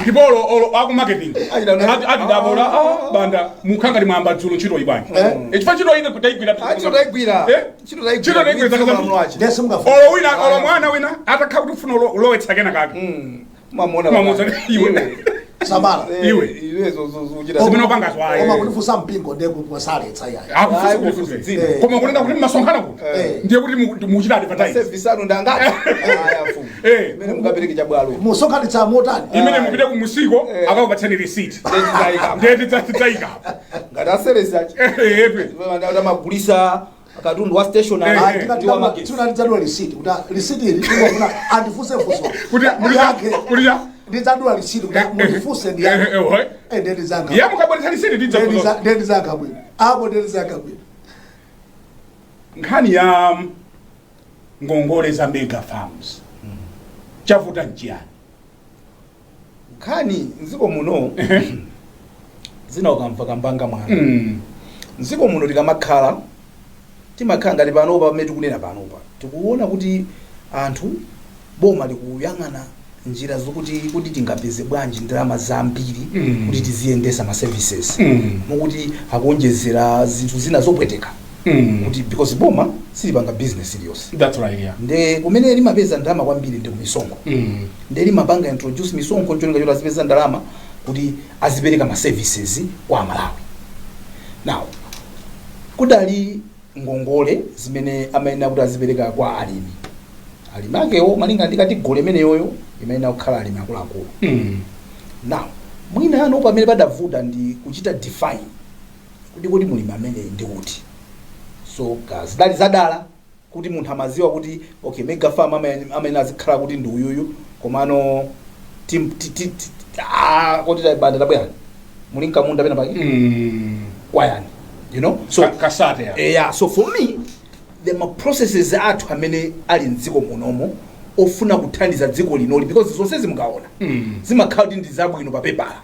ndipo olo aku marketing ati dabola banda mukhanga limwamba dzulo ntchito ibwanji? Chifukwa ntchito ine kutaigwira. Ntchito tayigwira. Eh? Ntchito tayigwira. Ntchito tayigwira zaka zambiri. Malamulo ache. Ndiye simungafuna. Olo wina, olo mwana wina atakhala kuti ufuna ulowetsa kena kake. Mamuona. Mamuona, iwe. Samala. Iwe. Iwe zochita. Zimene upangazo, ayi. Koma kutifunsa mpingo ndiye kuti wasaletsa yayi. Akufunsa Ayi, kuti dzina. Koma kunena kuti mmasonkhana kuti, ndiye kuti muchita advertise. Service anu ndangati? Aya mfumu. Imene mukapereke chabwalo. Musonkhanitsa motani? Imene mupite ku musiko, akakupatsani receipt. Ndiye Ndiye tidzayika. Ngati aseresi achi. Etwe. Amagulisa katundu wa stationery ndi wa magetsi. Tina ndidzadula receipt kuti receipt ili ndingofuna andifunse funso. Kuti Yake. kuti ya. Ndidzadula receipt kuti mundifunse ndi yake. Eh, ndiye ndizanga. Ya, mukabweretsa receipt tidza. Ndiye ndizanga bwino. Apo ndiye ndizanga bwino. Nkhani ya ngongole za mega farms, chavuta nchiyani? Nkhani mdziko muno zina ukamva kambanga mwana. Mdziko muno tikamakhala, timakhala ngati panopa pamene tikunena panopa, tikuona kuti anthu, boma likuyang'ana njira zokuti kuti tingapeze bwanji ndalama zambiri kuti tiziyendesa ma services, mukuti akuonjezera zinthu zina zopweteka, kuti because boma silipanga business iliyonse. That's right, yeah. Nde kumene limapeza ndalama kwambiri ndi kumisonkho. Nde limapanga introduce misonkho ncholinga choti azipeza ndalama kuti azipereka ma services kwa Amalawi. Now kudali ngongole zimene amayenera kuti azipereka kwa alimi. Alimi akewo, malinga ndi category imeneyoyo, imayenera kukhala alimi akuluakulu. Now mwina ano pamene padavuta ndi kuchita define kuti mulimi ameneyi ndi kuti. So zidali zadala kuti munthu amaziwa kuti okay, mega farm amene azikhala kuti ndi uyuyu, komano tim ti ti ti ah, kuti banda tabwera muli mkamunda pena pake kwayani. So Kasate ya. Yeah, so for me, the ma processes athu amene ali mdziko munomo ofuna kuthandiza dziko linoli, because zonse zimukaona zimakhala kuti ndi zabwino pa pepala,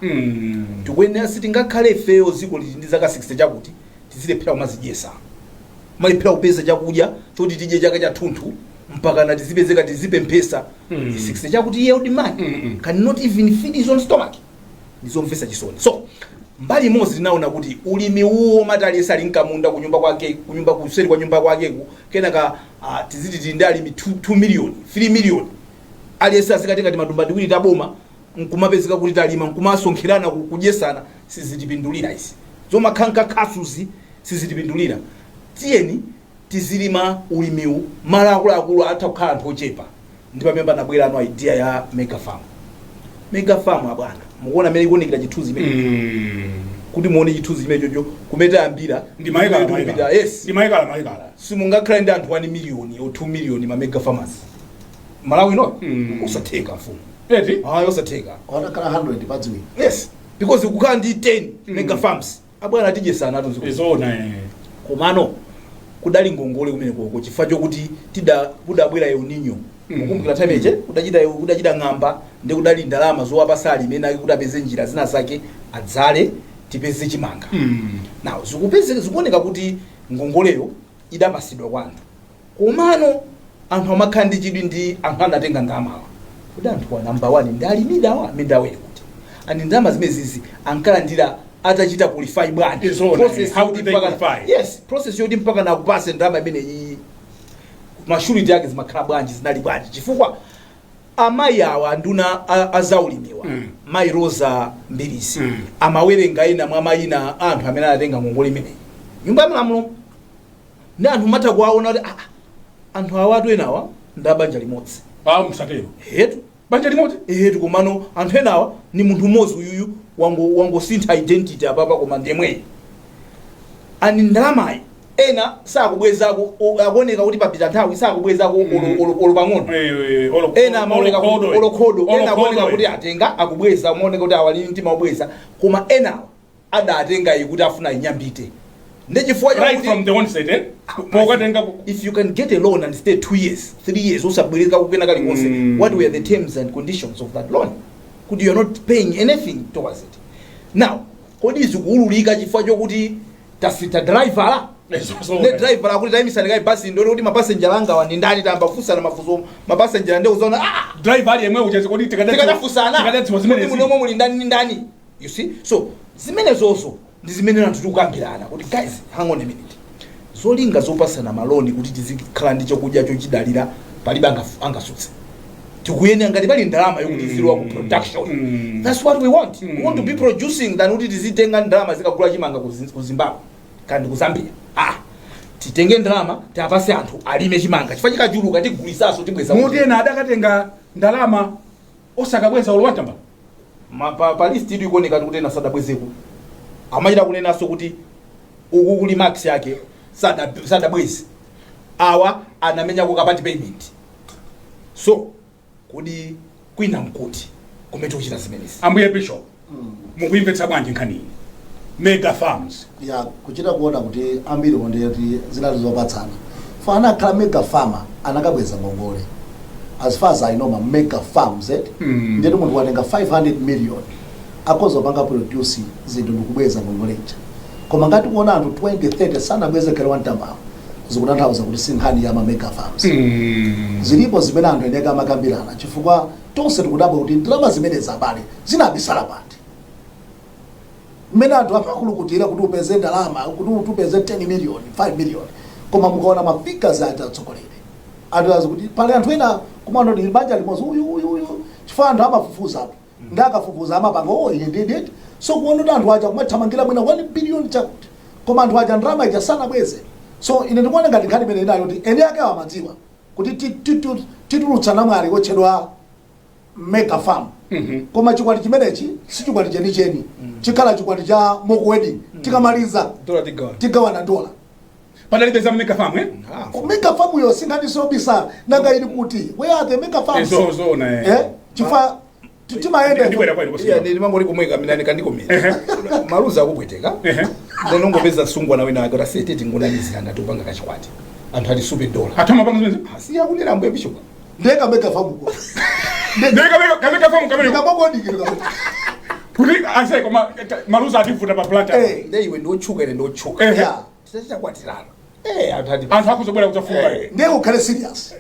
tikuyenera, sitingakhale ifeyo dziko lili ndi zaka 60 chakuti tizilephera kumazidyesa, malephera kupeza chakudya choti tidye chaka chathunthu, mpaka tizipezeka tizipemphesa. 60 chakuti iye old man cannot even feed his own stomach. Ndizomvetsa chisoni. So mbali imodzi tinaona kuti ulimi uwo mati aliyense ali mkamunda kunyumba kwake, kunyumba kuseri kwa nyumba kwakeku, kenaka tiziti tili ndi alimi 2 million, 3 million, aliyense azikatenga timatumba tiwiri taboma nkumapezeka kuti talima, nkumasonkherana kudyesana, sizitipindulira izi. Zomakhanka khasuzi sizitipindulira. Tiyeni tizilima ulimiwu malo akuluakulu, atha kukhala anthu ochepa. Ndi pamene panabwera ano idea ya mega farm. Mega farm, abwana, mukuona amene ikuonekera chithunzi imene, kuti muone chithunzi chimene chocho kumene tayambira. Ndi maikala. Kumene Maikala. tikupita, yes. Ndi maikala maikala. Simungakhale ndi anthu 1 million or 2 million ma mega farmers Malawi ino. Usatheka, mfumu. Eti. Hayi, osatheka. Watakhala 100 padziwiri. Yes, because kukhala ndi 10 mega farms, abwana, tidyesana atu ziko. Izona, eh. Komano kudali ngongole kumene koko chifukwa chokuti tida kudabwera El Nino. Mukumbukira time iche kudachita ng'amba, ndi kudali ndalama zowapasa alimi ena ake kuti apeze njira zina zake adzale tipeze chimanga. Now zikupezeka, zikuoneka kuti ngongoleyo idapasidwa kwa anthu, komano anthu amakhala ndi chidwi ndi anthu anatenga ndalamawa kuti anthu wa number 1 ndi alimida minda awere kuti ani ndalama zimenezizi ankalandira atachita qualify bwanji? Izona, Process how yoti did they qualify? Yes, process yoti mpaka nakupase ndalama imene iyi, ma surety ake zimakhala bwanji, zinali bwanji? Chifukwa amayi awa, nduna azaulimiwa, mayi Rosa Mbilizi, amawerenga ina mwa mayina a anthu amene anatenga ngongole imeneyi nyumba ya malamulo, ndi anthu matha kuwaona kuti ah, anthu awatu enawa ndi abanja limodzi. Ah, msatero. Hetu. Banja limodzi. Ehetu, komano anthu enawa ni munthu mmodzi uyuyu wangosintha identity apapa, koma ndemweyi ani ndalamayi ena sakubwezako, akuoneka kuti papita nthawi sakubwezako olo pang'ono. Ena amaoneka kuti olokhodo, ena akuoneka kuti atenga akubweza, amaoneka kuti awali mtima obweza, koma enawa adatenga iyi kuti afuna inyambite ndi chifukwa Right chakuti from the onset, eh, pokatenga if you can get a loan and stay 2 years, 3 years usabwereka kukena kalikonse, what were the terms and conditions of that loan kuti you're not paying anything towards it? Now kodi zikuwululika chifukwa chokuti tasita driver? Ne driver akuti tayimisani kayi basi, ndione kuti mapasenjera anga ndi ndani, tayamba kufunsana mafunso mapasenjera, ndi kuzaona ah, Driver ali yemwe uchaze, kodi tikadafunsana tikadadziwa kuti zimenezi munomo muli ndani ndi ndani, you see? So zimenezozo ndi zimene anthu tikukambirana kuti guys, hang on a minute, zolinga zopasana maloni kuti tizikhala ndi chokudya chochidalira palibe angasutse, tikuyenera ngati pali ndalama yokuti zilowa ku production. That's what we want. We want to be producing than kuti tizitenga ndalama zikagula chimanga ku Zimbabwe kandi ku Zambia. Ah, titenge ndalama tiapase anthu alime chimanga, chifukwa chikachuluka tigulisaso, tibweza. Muti ena adakatenga ndalama osakabweza olo watamba. Pa list itu ikuoneka kuti ena sadabwezeko, amachita kunenanso kuti uku kuli marks yake sadabwezi, awa anamenyako ka part payment. So kodi kwina mkuti kumene tikuchita zimenezi? Ambuye Bishop, mukuyimvetsa bwanji nkhaniyi, mega farms? Ya, kuchita kuona kuti ambiri ndiyoti zinali zopatsana. Fa anakhala mega farmer anakabweza ngongole. As far as I know, ma mega farms, eh? Ndiyeti munthu watenga 500 million akhoza kupanga produce zinthu ndikubweza ngongoleja, koma ngati kuona anthu 20 30 sanabweze khale wantambawo, zikutanthauza kuti si nkhani ya ma mega farms. Zilipo zimene anthu eneka amakambirana, chifukwa tonse tikudabwa kuti ndalama zimene abale zinabisala pati, mmene anthu amakulukutira kuti upeze ndalama, kuti upeze 10 million, 5 million, koma mukaona ma figures aja atsogoleri anthu azi kuti pali anthu ena kumano ndi banja limodzi uyu uyu uyu, chifukwa anthu amafufuza ndi akafufuza amapanga, oh, ine ndidi. So kuona kuti anthu aja kumathamangira mwina 1 billion chakuti, koma anthu aja ndalama ija sanabweze. So ine ndikuona ngati nkhani imene inayo kuti eni ake amadziwa kuti titulutsa namwali wotchedwa mega farm, koma chikwati chimenechi si chikwati chenicheni, chikhala chikwati cha mock wedding, tikamaliza dola tigawana. Tigawana dola. Padalibe za mega farm, eh? Mega farm yo sinkhanisobisa, nanga ili kuti? Where are the mega farms? Zona, eh. Eh, chifukwa timayenda. Ndibwera kwenu. Iya, ndimangoli kumweka mina ndikandikomera maluzi akupweteka. Then ungopeza sungwana wina ake utasete tingonamizira ngati upanga kachikwati, anthu ali supe dola. Athu amapanga zimenezi? Asiya kunena ambuye Bishop. Ndeka mega farm ko. Ndiye kamega farm kamene Ndikamokodikira. kuti ase, koma maluzi ativuta pa planta. Eh. Nde iwe ndiotchuka, ine ndiotchuka. Tisachakwatirana, eh, anthu ati Anthu akuzobwera kudzafunga. Ndiye ukhale serious.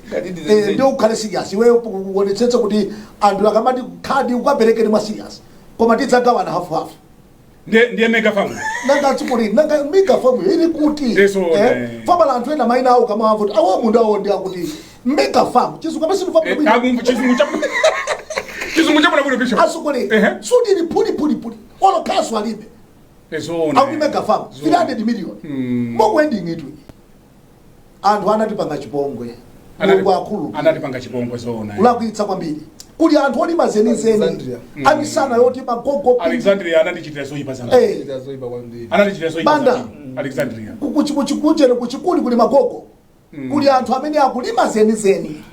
Ngati Ndiye ukhale serious, iwe uonetsetse kuti anthu akamati khadi ukaperekeni mwa serious, koma tidzagawana hafu hafu. Ndiye mega farm. Nanga tsikuli, nanga mega farm ili kuti? Ndiso, eh. Famala anthu ena maina awo kama avuti awo mundu awo ndi akuti mega farm, chizungu amene Eh, chizungu chabwino bwino, Bishop. Asukuli sudili phuli phuli phuli, olo kaso alibe. Zona. Akuti mega farm 300 million, mock wedding itu. Anthu anatipanga chipongwe, Mulungu akulu. Anatipanga chipongwe, zona. Kulakwitsa kwambiri, kuli anthu olima zenizeni. Alexandria. Amisana yoti magogo. Alexandria anatichitira zoyipa zambiri. Zoyipa kwambiri. Anatichitira zoyipa Banda. zambiri Alexandria. Kuchikuchere kuchikuli kuli magogo, kuli anthu amene akulima zenizeni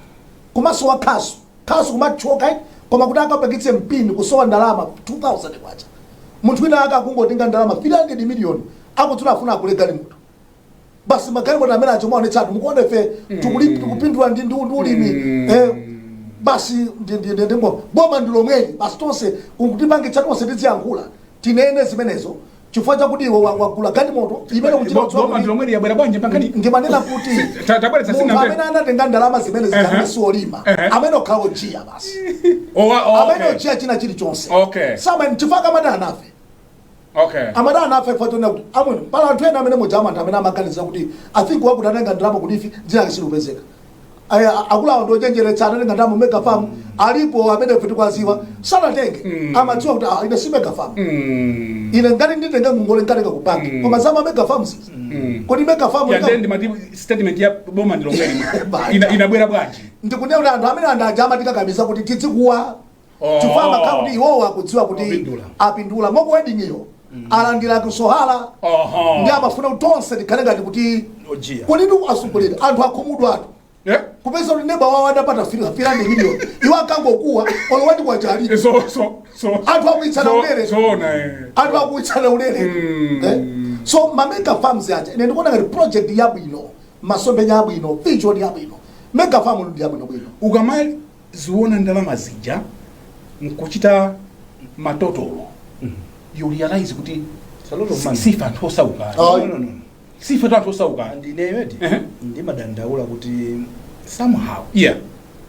komanso wakhasu khasu kumachoka, koma kuti akapangitse mpini kusowa ndalama 2000 kwacha. Munthu wina ake akungotenga ndalama 300 million, akudzula afuna agule galimoto basi, magalimoto amene achomaonetsa anthu, mukuona ife tikupindula ndi ulimi, basi boma ndi lomweli basi, tonse kutipangitsa tonse tiziyankhula tinene zimenezo chifukwa chakuti iwe wagula galimoto imene kuchita Boma kuti ndilomweli yabwera bwanji pankhani? Ndimanena kuti Tabweretsa munthu sina. amene anatenga ndalama zimene zikamene siolima, amene okhala ojiya basi, amene ojiya china chilichonse. Sama chifukwa amadana nafe. Amadana nafe chifukwa chonena kuti amwene pala anthu ena amene muja anthu amene amaganiza kuti I think wakuti anatenga ndalama kuti ifi dzina lake silipezeka. Aya, akulawo ndochenjeretsa, anatenga ndalama mega farm. Alipo amene ife tikuwaziwa sanatenge, amadziwa kuti ah, ine si mega farm, ine ngati nditenga ngongole nkatenga ku banki, koma zama mega farm zizi, kodi mega farm Ya, then ndimati statement ya boma ndilongeni Banja. inabwera bwanji? Ndikunena kuti anthu amene anthu aja amatikakamiza kuti tizikuwa Oh. chifukwa amakhala kuti iwowo akudziwa kuti Apindula. apindula moko wedding iyo alandira kusohala ndi amafuna kuti tonse tikhale ngati kuti Ojiya. kodi ndi asungulira anthu akhumudwa anthu kupeza kuti neba wawo adapata 300 million, iwo akangokuwa olowati kwachali. So so so Anthu akuitsana ulere. Zoona eh. Anthu akuitsana ulere. Eh? So ma mega farms aja ine ndikuona ngati project yabwino, masomphenya abwino, vision yabwino. Mega farm ndi yabwino bwino. Ukamaziona ndalama zija nkuchita matotolo, you realize kuti It's a lot of money. sife anthu osauka. Oh. No. Sife anthu osauka. Andineyo eti ndimadandaula kuti somehow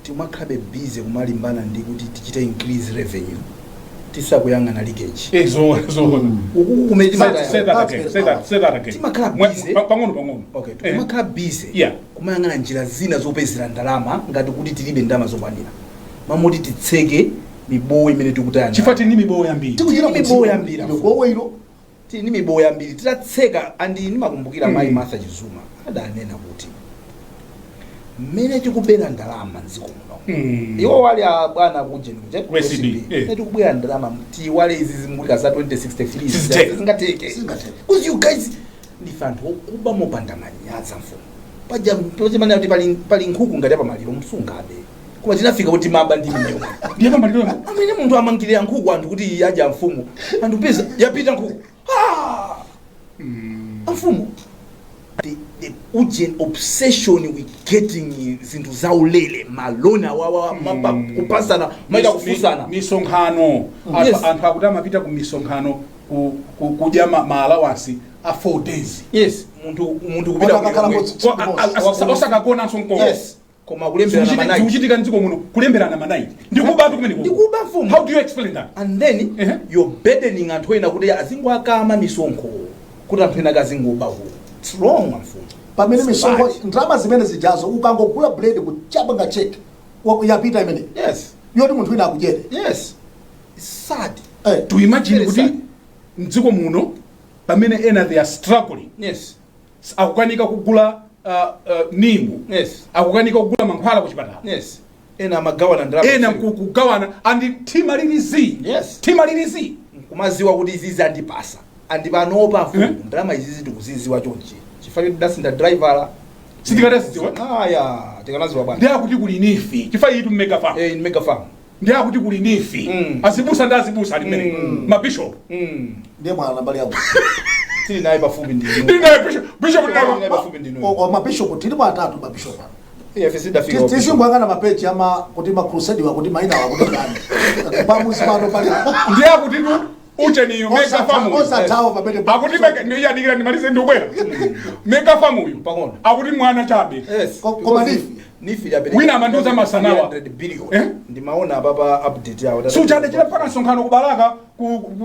timakhabe busy kumalimbana ndi kuti tichite increase revenue, tisakuyang'ana leakage. Eh, zoona zoona. Uku kumene Say that again, say that, say that again. Timakhala busy. Pang'ono pang'ono. Okay, timakhala busy kumayang'ana njira zina zopezera ndalama ngati kuti tilibe ndalama zokwanira, mamoti titseke mibowo imene tikutaya. Chifukwa tili ndi mibowo yambiri. Tikuchita Tili mibowo yambiri. Gowo ilo. Tili ndi mibowo yambiri titatseka. Andi ndimakumbukira mayi Martha Chizuma adanena kuti mmene tikubera ndalama mdziko muno, iwo wali a bwana kujeni kuje Ku ACB, eh. mmene tikubwera ndalama, tiwale izi zimulika za 2063. Sizitheka. Zingateke. Sizingatheke. Because you guys ndife anthu okuba mopanda manyaza. Mfumu paja pachimana kuti pali nkhuku ngati apamaliro msungabe, koma tinafika kuti maba ndi mnyuma. Ndiye pamaliro. Amene munthu amangirira nkhuku anthu kuti adya mfumu, anthu peza yapita nkhuku. Ah! Amfumu, the urgent obsession with getting zinthu zaulere, maloni awawa, kupasana, maita kufusana. Misonkhano. Anthu akuti amapita ku misonkhano kudya ma allowance a 4 days. Yes, munthu kupita Akakhala Osakagonanso mkongo. Yes, koma kulemberana ma night. Zikuchitika mdziko muno, kulemberana ma night ndikubatu kumene. Ndikuba, mfumu. How do you explain that? And then you're burdening anthu ena kuti azingowakama misonkho kuti anthu ena akazingoba. Ku it's wrong, mfumu. Pamene It's misonkho bad. ndalama zimene zijazo, ukangogula bread kuchapanga check yapita imene yoti munthu wina akudyere. Yes, it's sad. Eh. To imagine Very kuti sad. mdziko muno pamene ena they are struggling, akukanika kugula nimu, akukanika kugula mankhwala kuchipatala, yes, ena amagawana ndalama. Ena kugawana and thima lili zi. Thima lili zi. Kumaziwa kuti izizi andipasa andipanopa mfumu. Ndalama izizi tikuziziwa chonchi chifukwa choti dasinda driver. Sitikadazidziwa. Aya, tikanaziwa bwana. Ndiye akuti kuli NEEF, chifukwa iyi mega farm. Eh, in mega farm. Ndiye akuti kuli NEEF. Azibusa ndi azibusa ali mmene mabishop. Ndiye mwana mbali yako. Tili naye pafupi ndinu. Ndinaye bishop, bishop Tili naye ndinaye. pafupi ndinu. Mabishop tilipo atatu, mabishop. Ife sidafika. Tizingwangana mapeji ama kuti macrusade wakuti maina wakuti ndani pamuzi pano pali. Ndiye akuti tu ucheniyo mega farm uyu. Osathawa pamene. Akuti mega, ndiyadikira ndimalize, ndikubwera mega farm uyu. Pang'ono. Akuti mwana chabe. Yes. Koma NEEF. NEEF yapereka Wina amandiuza masanawa. 300 billion. Eh? Ndimaona apapa update yawo. Suchadechera mpaka msonkhano kubalaka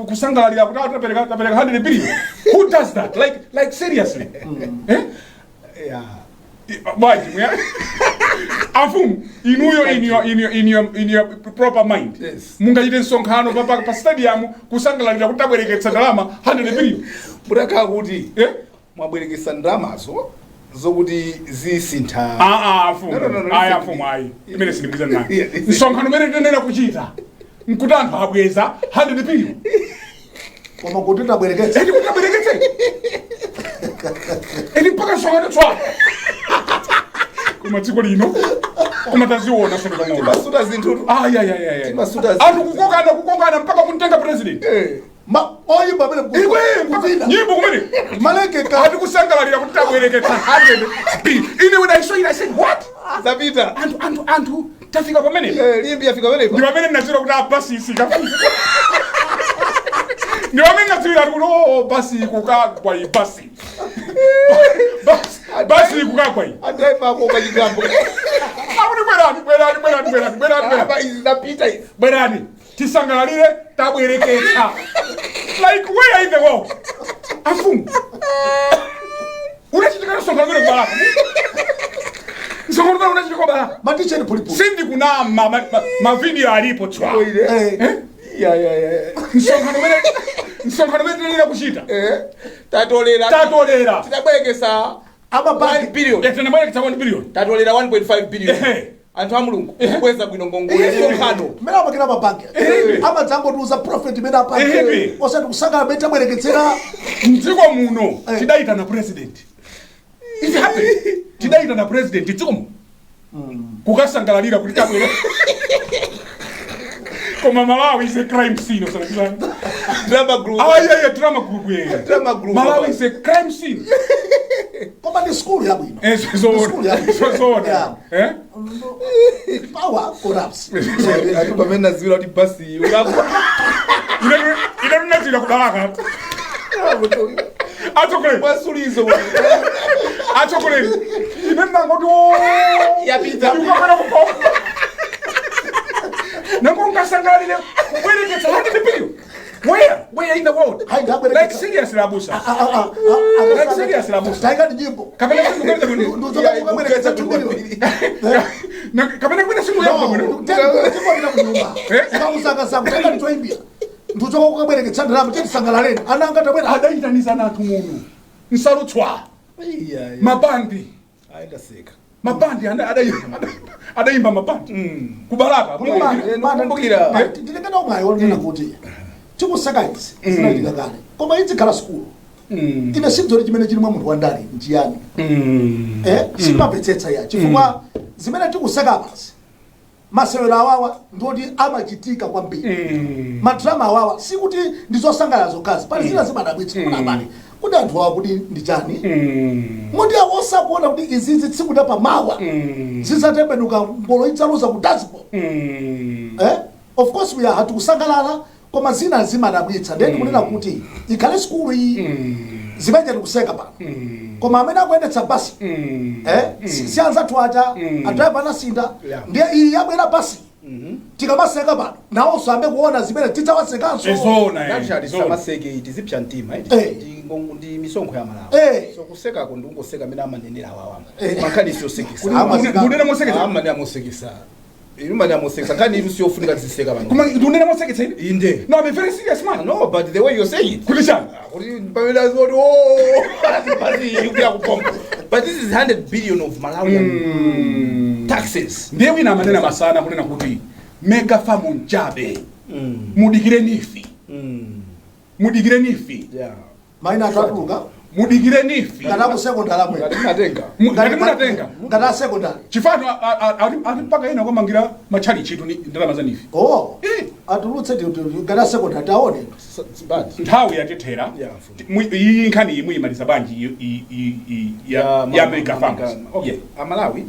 kusangalalira kuti tapereka 100 billion. Who does that? Like seriously, eh? Yeah. Bwaji mwe afumu inuyo, in your proper mind, mungachite msonkhano pa stadium kusangalalira kuti tabwereketsa ndalama 100 billion? Mutakhala kuti eh mwabwerekesa ndalamazo zokuti zisintha. Ah ah, afumu. No, Ayi, listen. afumu, ayi, imene sindikwiza nayo. Yeah. Msonkhano umene tinenera kuchita nkuti anthu abweza 100 billion. Koma kuti tabwereketsa. Eti kuti tabwereketse, eti mpaka msonkhano tswa. Koma dziko lino, koma taziona sote pang'ono. Timasuta zinthu. Ayayayaya. Timasuta zinthu. Anthu kukokana kukokana mpaka kumtenga president. Ma oyimba amene Ikwe mpaka kupina. nyimbo kumene Maleke ka ati kusangalalira kuti tabwereketsa 100 b. Ine when I saw it I said, "What?" Zapita. Anthu tafika pamene. Eh, limbi yafika pamenepa. Ndi pamene ndinadziwira kuti abasi isika, ndi pamene ndinadziwira kuti oh, basi ikukagwa iyi, basi basi basi ikukagwa iyi. Adriver ako kachigambo. Akuti bwerani, bwerani, bwerani, bwerani, bwerani, bwerani. Apa izi zapita izi. Bwerani tisangalalire, tabwereketsa. Like, where in the world, afumu, unachitika msonkhano umene kubalaka? Msonkhano umene unachitika ku Balaka. Maticheni pulipuli. Sindikunama, mavidiyo alipo tswa. Eh. Ya. Msonkhano umene tinalira kuchita. Tatolera. Tatolera. Titabwerekesa Amabanki. 1 billion. Tinabwerekesa 1 billion. Tatolera 1.5 billion. Anthu a Mulungu, kubweza bwino ngongole msonkhano. Mmene amakira amabanki amadzangotiuza profit imene apange, osati kusangala mmene tabwereketsera. Mdziko muno tidayitana president. It happened, tidayitana president dziko muno kukasangalalira kuti tabwera. Koma Malawi is a crime scene, osanakizana. Drama group. Ayaya, drama group ye. Drama group. Malawi is a crime scene. Koma ndi skulu yabwino. Zoona. Skulu yabwino. Zoona. Yeah. Eh. Power corrupts. Ati pamene naziwira kuti basi ukagwa. Ine tunazira ku Balaka, atsogoleri. Mwasulizo. Atsogoleri, ine ndinangoti o Yapita. Ukakana kupa nango ungasangalalire kubwereketsa 100 billion? Where in the world? Hayi, ndabwereketsa. Like seriously, abusa. Like seriously, abusa. Taika ndi nyimbo. Kapena sindikuganiza bwino. Nduzokabwereketsa 2 billion. Kapena kwina simuyamba bwino. Tipopita kunyumba ukamusakasaka, taika nditoimbira, nduchoka kukabwereketsa ndalama, tetisangalaleni ananga tabwera. Adayitanizana anthu muno, nsalutswa, mabandi. Ayendaseka. Mabandi adayimba mabandi ku Balaka. Kumbukira. Ndilengena umwayi wonena kuti tikusaka izi zinachitika kale, koma izikhala sukulu. Ine sindzoti chimene chili mwa munthu wandale nchiyani, simapetsetsa ya, chifukwa zimene tikuseka basi, masewero awawa ndoti amachitika kwambiri, madrama awawa sikuti ndizosangalala zokhazi, pali zina zimadabwitsa kuna abale kuti anthu awa kuti ndi chani, muti awo osakuona kuti izizi tsiku la pamawa zizatembenuka, ngolo idzaluza ku dashboard. Of course we are hatukusangalala, koma zina zimadabwitsa. Ndiye ndikunena kuti ikhale sukulu iyi, zimene tikuseka pano, koma amene akuyendetsa basi si anzathu aja, adraiva anasinda. Ndiye iyi yabwera basi, tikamaseka pano nawonso ambe kuona zimene tidzawasekanso. Ezona. Naturally, samaseke, tizipsa mtima. Ndi misonkho ya Malawi. So kusekako ndikungoseka amene amanenera awawa. Mankhani siyosekesa. Ndunena moseketsa. Amanena mosekesa, inu manena mosekesa, nkhani itu siyofunika tiziseka pano. Koma ndunena moseketsa ine? Inde. No, I'm a very serious man. No, but the way you say it. Kuti chani? Kuti pamene azoti, oh, basi ikuya kupompa, but this is 100 billion of Malawian taxes. Ndiye wina amanena masana kunena kuti mega farm nchabe, mudikire NEEF, mudikire NEEF. Maina athu atuluka. Mudikire NEEF. Ngati aku sekondari amwe. Ngati munatenga. Ngati munatenga. Ngati a sekondari. Chifano ati mpaka ina kwamangira matchalichi itu ni ndalama za NEEF. Oh. Eh. Atulutse ngati a sekondari taone. It's bad. Nthawi yatithera. Yeah. Iyi nkhani iyi muyimaliza bwanji ya mega farms? Okay. Amalawi,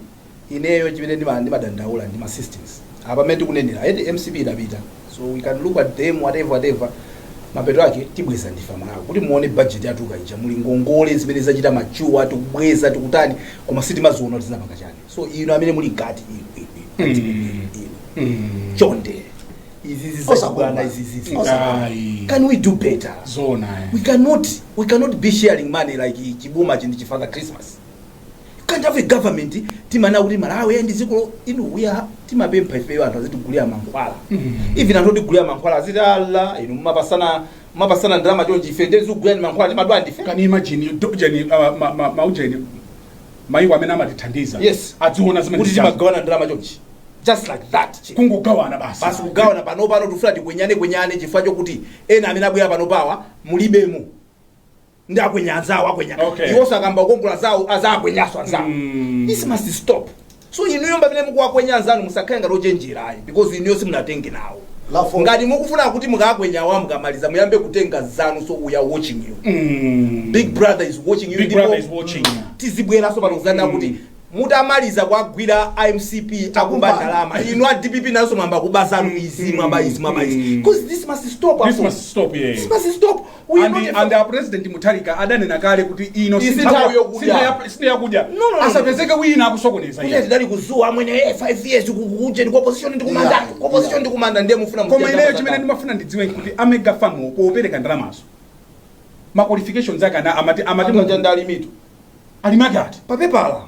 ineyo chimene ndimadandaula ndi ma systems apa amene tikunenera eti MCP idapita, so we can look at them, whatever whatever, mapeto ake tibweza ndife Amalawi. Kuti muone budget yathu ija, muli ngongole zimene zachita machuwa, tikubweza, tikutani, koma sitimaziona kuti zinapanga chani. So inu amene muli ngati inu, inu, inu, inu, inu, chonde, izizi zachibwana izizi, Ayi. can we do better? Zona. We cannot be sharing money like chibuma chindi chifather Christmas. You can't have a government timana kuti Malawi ndi dziko inu, we are timapempha ifeyo anthu azitigulira mankhwala. Even anthu otigulira mankhwala aziti ala inu mumapasana ndalama chonchi, ife ndezigulira mankhwala, timadwala ndife. Can you imagine you jeni maujeni maiko amene amatithandiza adziona zimene kuti zichazo. Timagawana ndalama chonchi, just like that, chief. Kungogawana basi. Basi, kugawana. Pano pano tifuna tikwenyane kwenyane chifukwa chokuti ena amene abwera pano pawa mulibemo ndi akwenya anzawo, akwenya. Iwonso akamba kukongola zawo azakwenyaso anzawo. This must stop. So inuyo pamene mukuwakwenya anzanu, musakhale ngati ochenjera ayi, because inuyo simunatenge nawo. Ngati mukufuna kuti mukakwenyawa, mukamaliza muyambe kutenga zanu. So we are watching you. Big Brother is watching you. Big Ndipo Brother is watching you. tizibweranso pano kuzanena kuti mutamaliza kwagwira IMCP akuba ndalama, inu a DPP nanso mwamba kuba zanu izi, mwamba izi, mwamba izi, because this must stop. This Apo. must stop, yeah. This must stop. We are And, not and our President Mutharika adanena kale kuti ino Isi nthawi yokudya. si yakudya. No. Asapezeke wina akusokoneza Kuti iye. tidali kuzuwa amwene, 5 years kukuche ndi opposition ndikumanda, opposition ndikumanda, ndiye mufuna Koma mutenda ineyo mazaka. chimene ndimafuna ndidziwe kuti a mega farm popereka ndalamazo, ma qualifications ake ana amati Anthu aja ndi alimitu. Alimake ati? Papepala.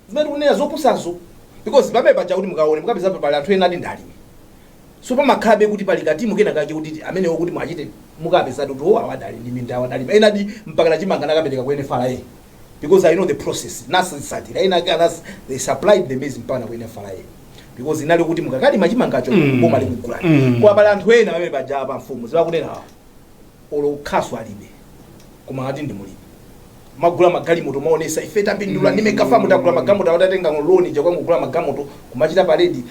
Zimene tikunena zopusazo, because pamene paja kuti mukaone, mukapeza pali anthu ena ati ndalimi, so pamakhalabe kuti pali katimu kena kake kuti amenewo kuti mwachite mukapeza kuti o, awadali ndi minda, awadali ena di mpaka nachimanga nakapereka ku NFRA, because I know the process, nasisatira ena ake anas they supplied the maize mpaka ku NFRA, because inali kuti mukakalima chimangacho, boma likugulani. Koma pali anthu ena pamene paja pa mfumu zimakunena olo khasu alibe, koma ati ndi mulimi, magula magalimoto, maonesa ife tapindula ndi mega farm, tagula magalimoto, awatatenga loan ja kwangogula magalimoto kumachita parade.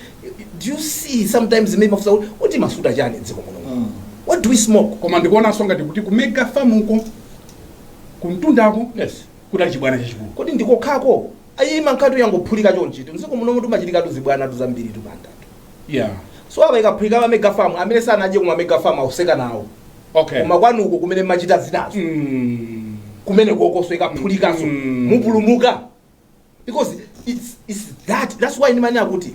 Do you see, sometimes imene mafusa kuti masuta chani dziko muno? What do we smoke? Koma ndikuonanso ngati kuti ku mega farm uko, kumtundako, kudali chibwana chachikulu. Kodi ndikokhako ayima nkhatu yangophulika chonchi? Mdziko muno tumachitikatu zibwana tuzambiri tupandatu. So apa ikaphulika pa mega farm, amene sanadye kuma mega farm auseka nawo. Koma kwanuko kumene machita zinazo, kumene kokoso ikaphulikanso, mupulumuka, because it's that's why ndimanena kuti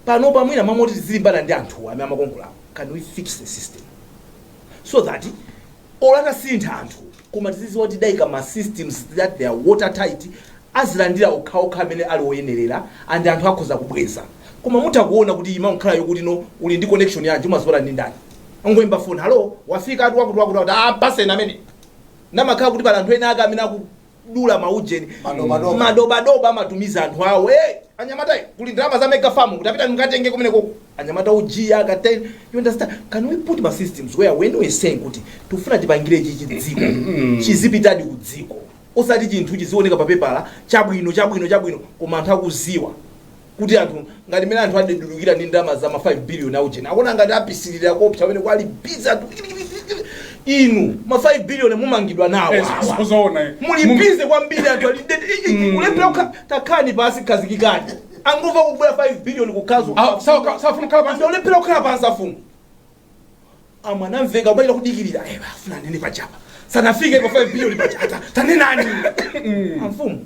pano pamwina mamoti tizilimbana ndi anthu amene amakongolawo, can we fix the system so that olatasintha anthu, koma tiziziwa kuti dayika ma systems that they are watertight, azilandira okhaokha amene ali oyenerera, and anthu akhoza kubweza. Koma mutha kuona kuti ima nkhala yokuti no, uli ndi connection yanji, umaziona ndi ndani, ongoimba phone, "Hello, wafika atu wakuti wakuti wakuti." Ah, paseni amene namakhala kuti pali anthu ena ake amene akudula maujeni. Madobadoba. Madobadoba, amatumiza anthu awo, "Hey, anyamata, kuli ndalama za mega farm kuti apita mukatenge kumene koko." Anyamata ujiya akatenge. You understand? Can we put ma systems where when we saying kuti tifuna tipangire chichi dziko, chizipitadi ku dziko, osati chinthu chizioneka pa pepala chabwino chabwino chabwino, koma anthu akuziwa kuti anthu ngati mene anthu adedulukira ndi ndalama za ma 5 billion aujeni, akuona ngati apisilira kopsa pamene kwali busy anthu. Inu ma 5 billion mumangidwa nawo awa. Zoona. Muli busy kwambiri, anthu ali kulephera takhani pasi, khazikikani, angova kubwera 5 billion kukhazo. Safuna kukhala pansi. Anthu olephera kukhala pansi, afumu amwe anamveka ubalira kudikirira, afuna nene pachapa sanafike pa 5 billion pacha. Tanenani amfumu,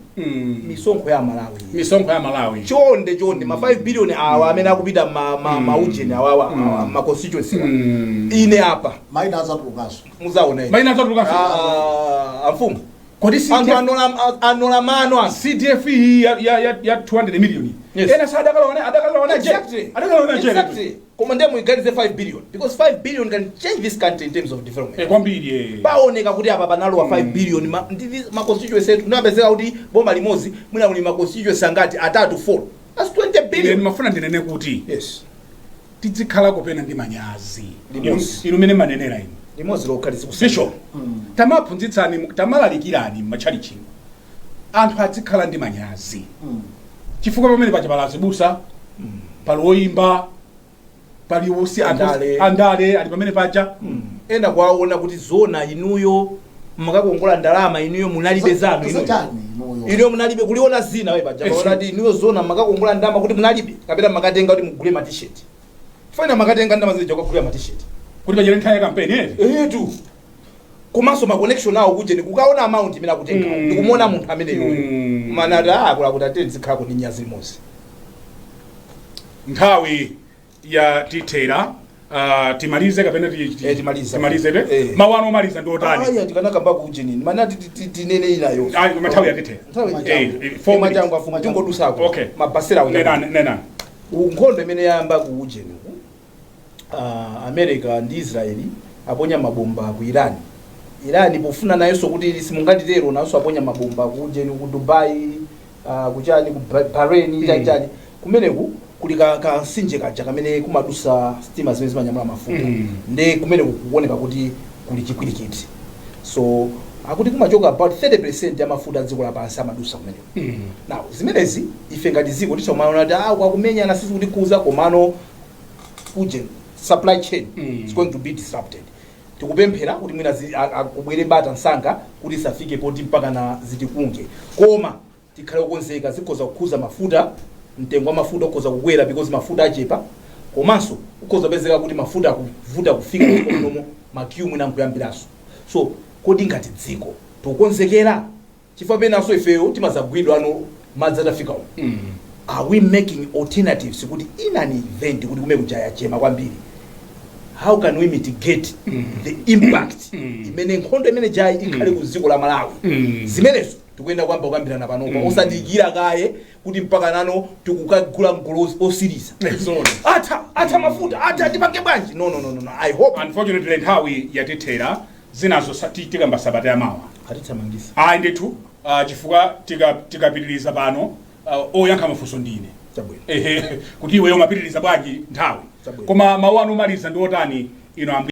misonkho ya Malawi. Misonkho ya Malawi. Chonde chonde, ma 5 billion awa amene akupita ma maujeni awawa, ma constituency wa. Ine apa Maina azatulukanso. Muzaona ine. Maina azatulukanso. Ah, amfumu, Kodi anthu CDF anola mano anthu. CDF iyi ya 200 million, ena sadakalawana je. Adakalawana je. Exactly. Koma ndiye muiganize 5 billion, because 5 billion can change this country in terms of development. Kwambiri. Paoneka kuti apa panalowa 5 billion, ma constituency etu ndinapezeka kuti boma limodzi mwina muli ma constituency angati? Atatu, 4, that's 20 Ine billion. ndimafuna ndinene kuti tizikhala kopena ndi manyazi. Limodzi. Inu mene manenera inu, Limodzi lokha. Bishop, tamaphunzitsani, tamalalikirani m'matchalichi, anthu azikhala ndi manyazi, chifukwa pamene paja pali azibusa, pali woyimba, pali wosi anthu. Andale. Andale ali pamene paja. Ena kwaona kuti zona inuyo makakongola ndalama, inuyo munalibe zanu inuyo. Zachani inuyo? Inuyo munalibe kuliona zina we paja, paona kuti inuyo zona makakongola ndalama kuti munalibe, kapena makatenga kuti mugule ma T-shirt, fana makatenga ndalama zija kugula ma T-shirt. Kuti pachene nthawi ya kampeni eti. Etu, komanso ma connection awo kuje kukaona amount imene akutenga, ndikumuona munthu amene yoyo manati akula kuti atete zikhalako ndi nyazi limodzi. Nthawi ya tithera, timalize kapena Eh, timalize. Timalize te. Eh. Mawu anu omaliza ndi otani? Aya, tikanakamba kuje nini, manati tinene inayo. Ayi, koma nthawi yatithera. Nthawi 4 minutes. machangu afumu, tingodusako mabasera awo. Nenani, nenani. Nkhondo imene yayamba ku ujeni uku, America ndi Israeli aponya mabomba ku Iran. Iran pofuna nayonso kuti simungatitero, nayonso aponya mabomba ku ujeni, ku Dubai, kuchani, ku Bahrain, chani chani. Kumeneku kuli ka mtsinje kaja kamene kumadusa sitima zimene zimanyamula mafuta. Nde kumeneku kukuoneka kuti kuli chipwirikiti, so akuti kumachoka about 30% ya mafuta a dziko lapansi amadusa kumeneko. Now zimenezi ife ngati dziko tichomaona kuti ah, kwakumenyana sisi kuti kuza, komano uje supply chain is going to be disrupted. Tikupemphera kuti mwina kubwere bata msanga kuti isafike poti mpaka na zitikunge, koma tikhale okonzeka, zikhoza kukhuza mafuta, mtengo wa mafuta ukhoza kukwera because mafuta achepa, komanso ukhoza kupezeka kuti mafuta akuvuta kufika dziko munomo, ma queue mwina nkuyambiranso. So kodi ngati dziko tikukonzekera? Chifukwa penanso ifeyo timazagwidwa ano madzi atafika umu. Are we making alternatives kuti in an event kuti kume kujaya chema kwambiri, how can we mitigate the impact imene nkhondo imene jayi ikhale ku dziko la Malawi? Zimenezo Tikuyenda kwamba kukambirana panopa, osadikira kaye kuti mpaka nano tikukagula mgolo osiriza. Atha mafuta, atha, tipange bwanji? No, no, no, no, no. I hope. Unfortunately, nthawi yatithera. Zinazo tikamba sabata yamawa. Atithamangisa. Ayi ndithu, chifukwa tikapitiriza pano, oyankha mafunso ndine. Chabwino. Ehe, kuti iweyo umapitiriza bwanji nthawi. Chabwino. Koma mawu anu omaliza ndi otani ino ambu?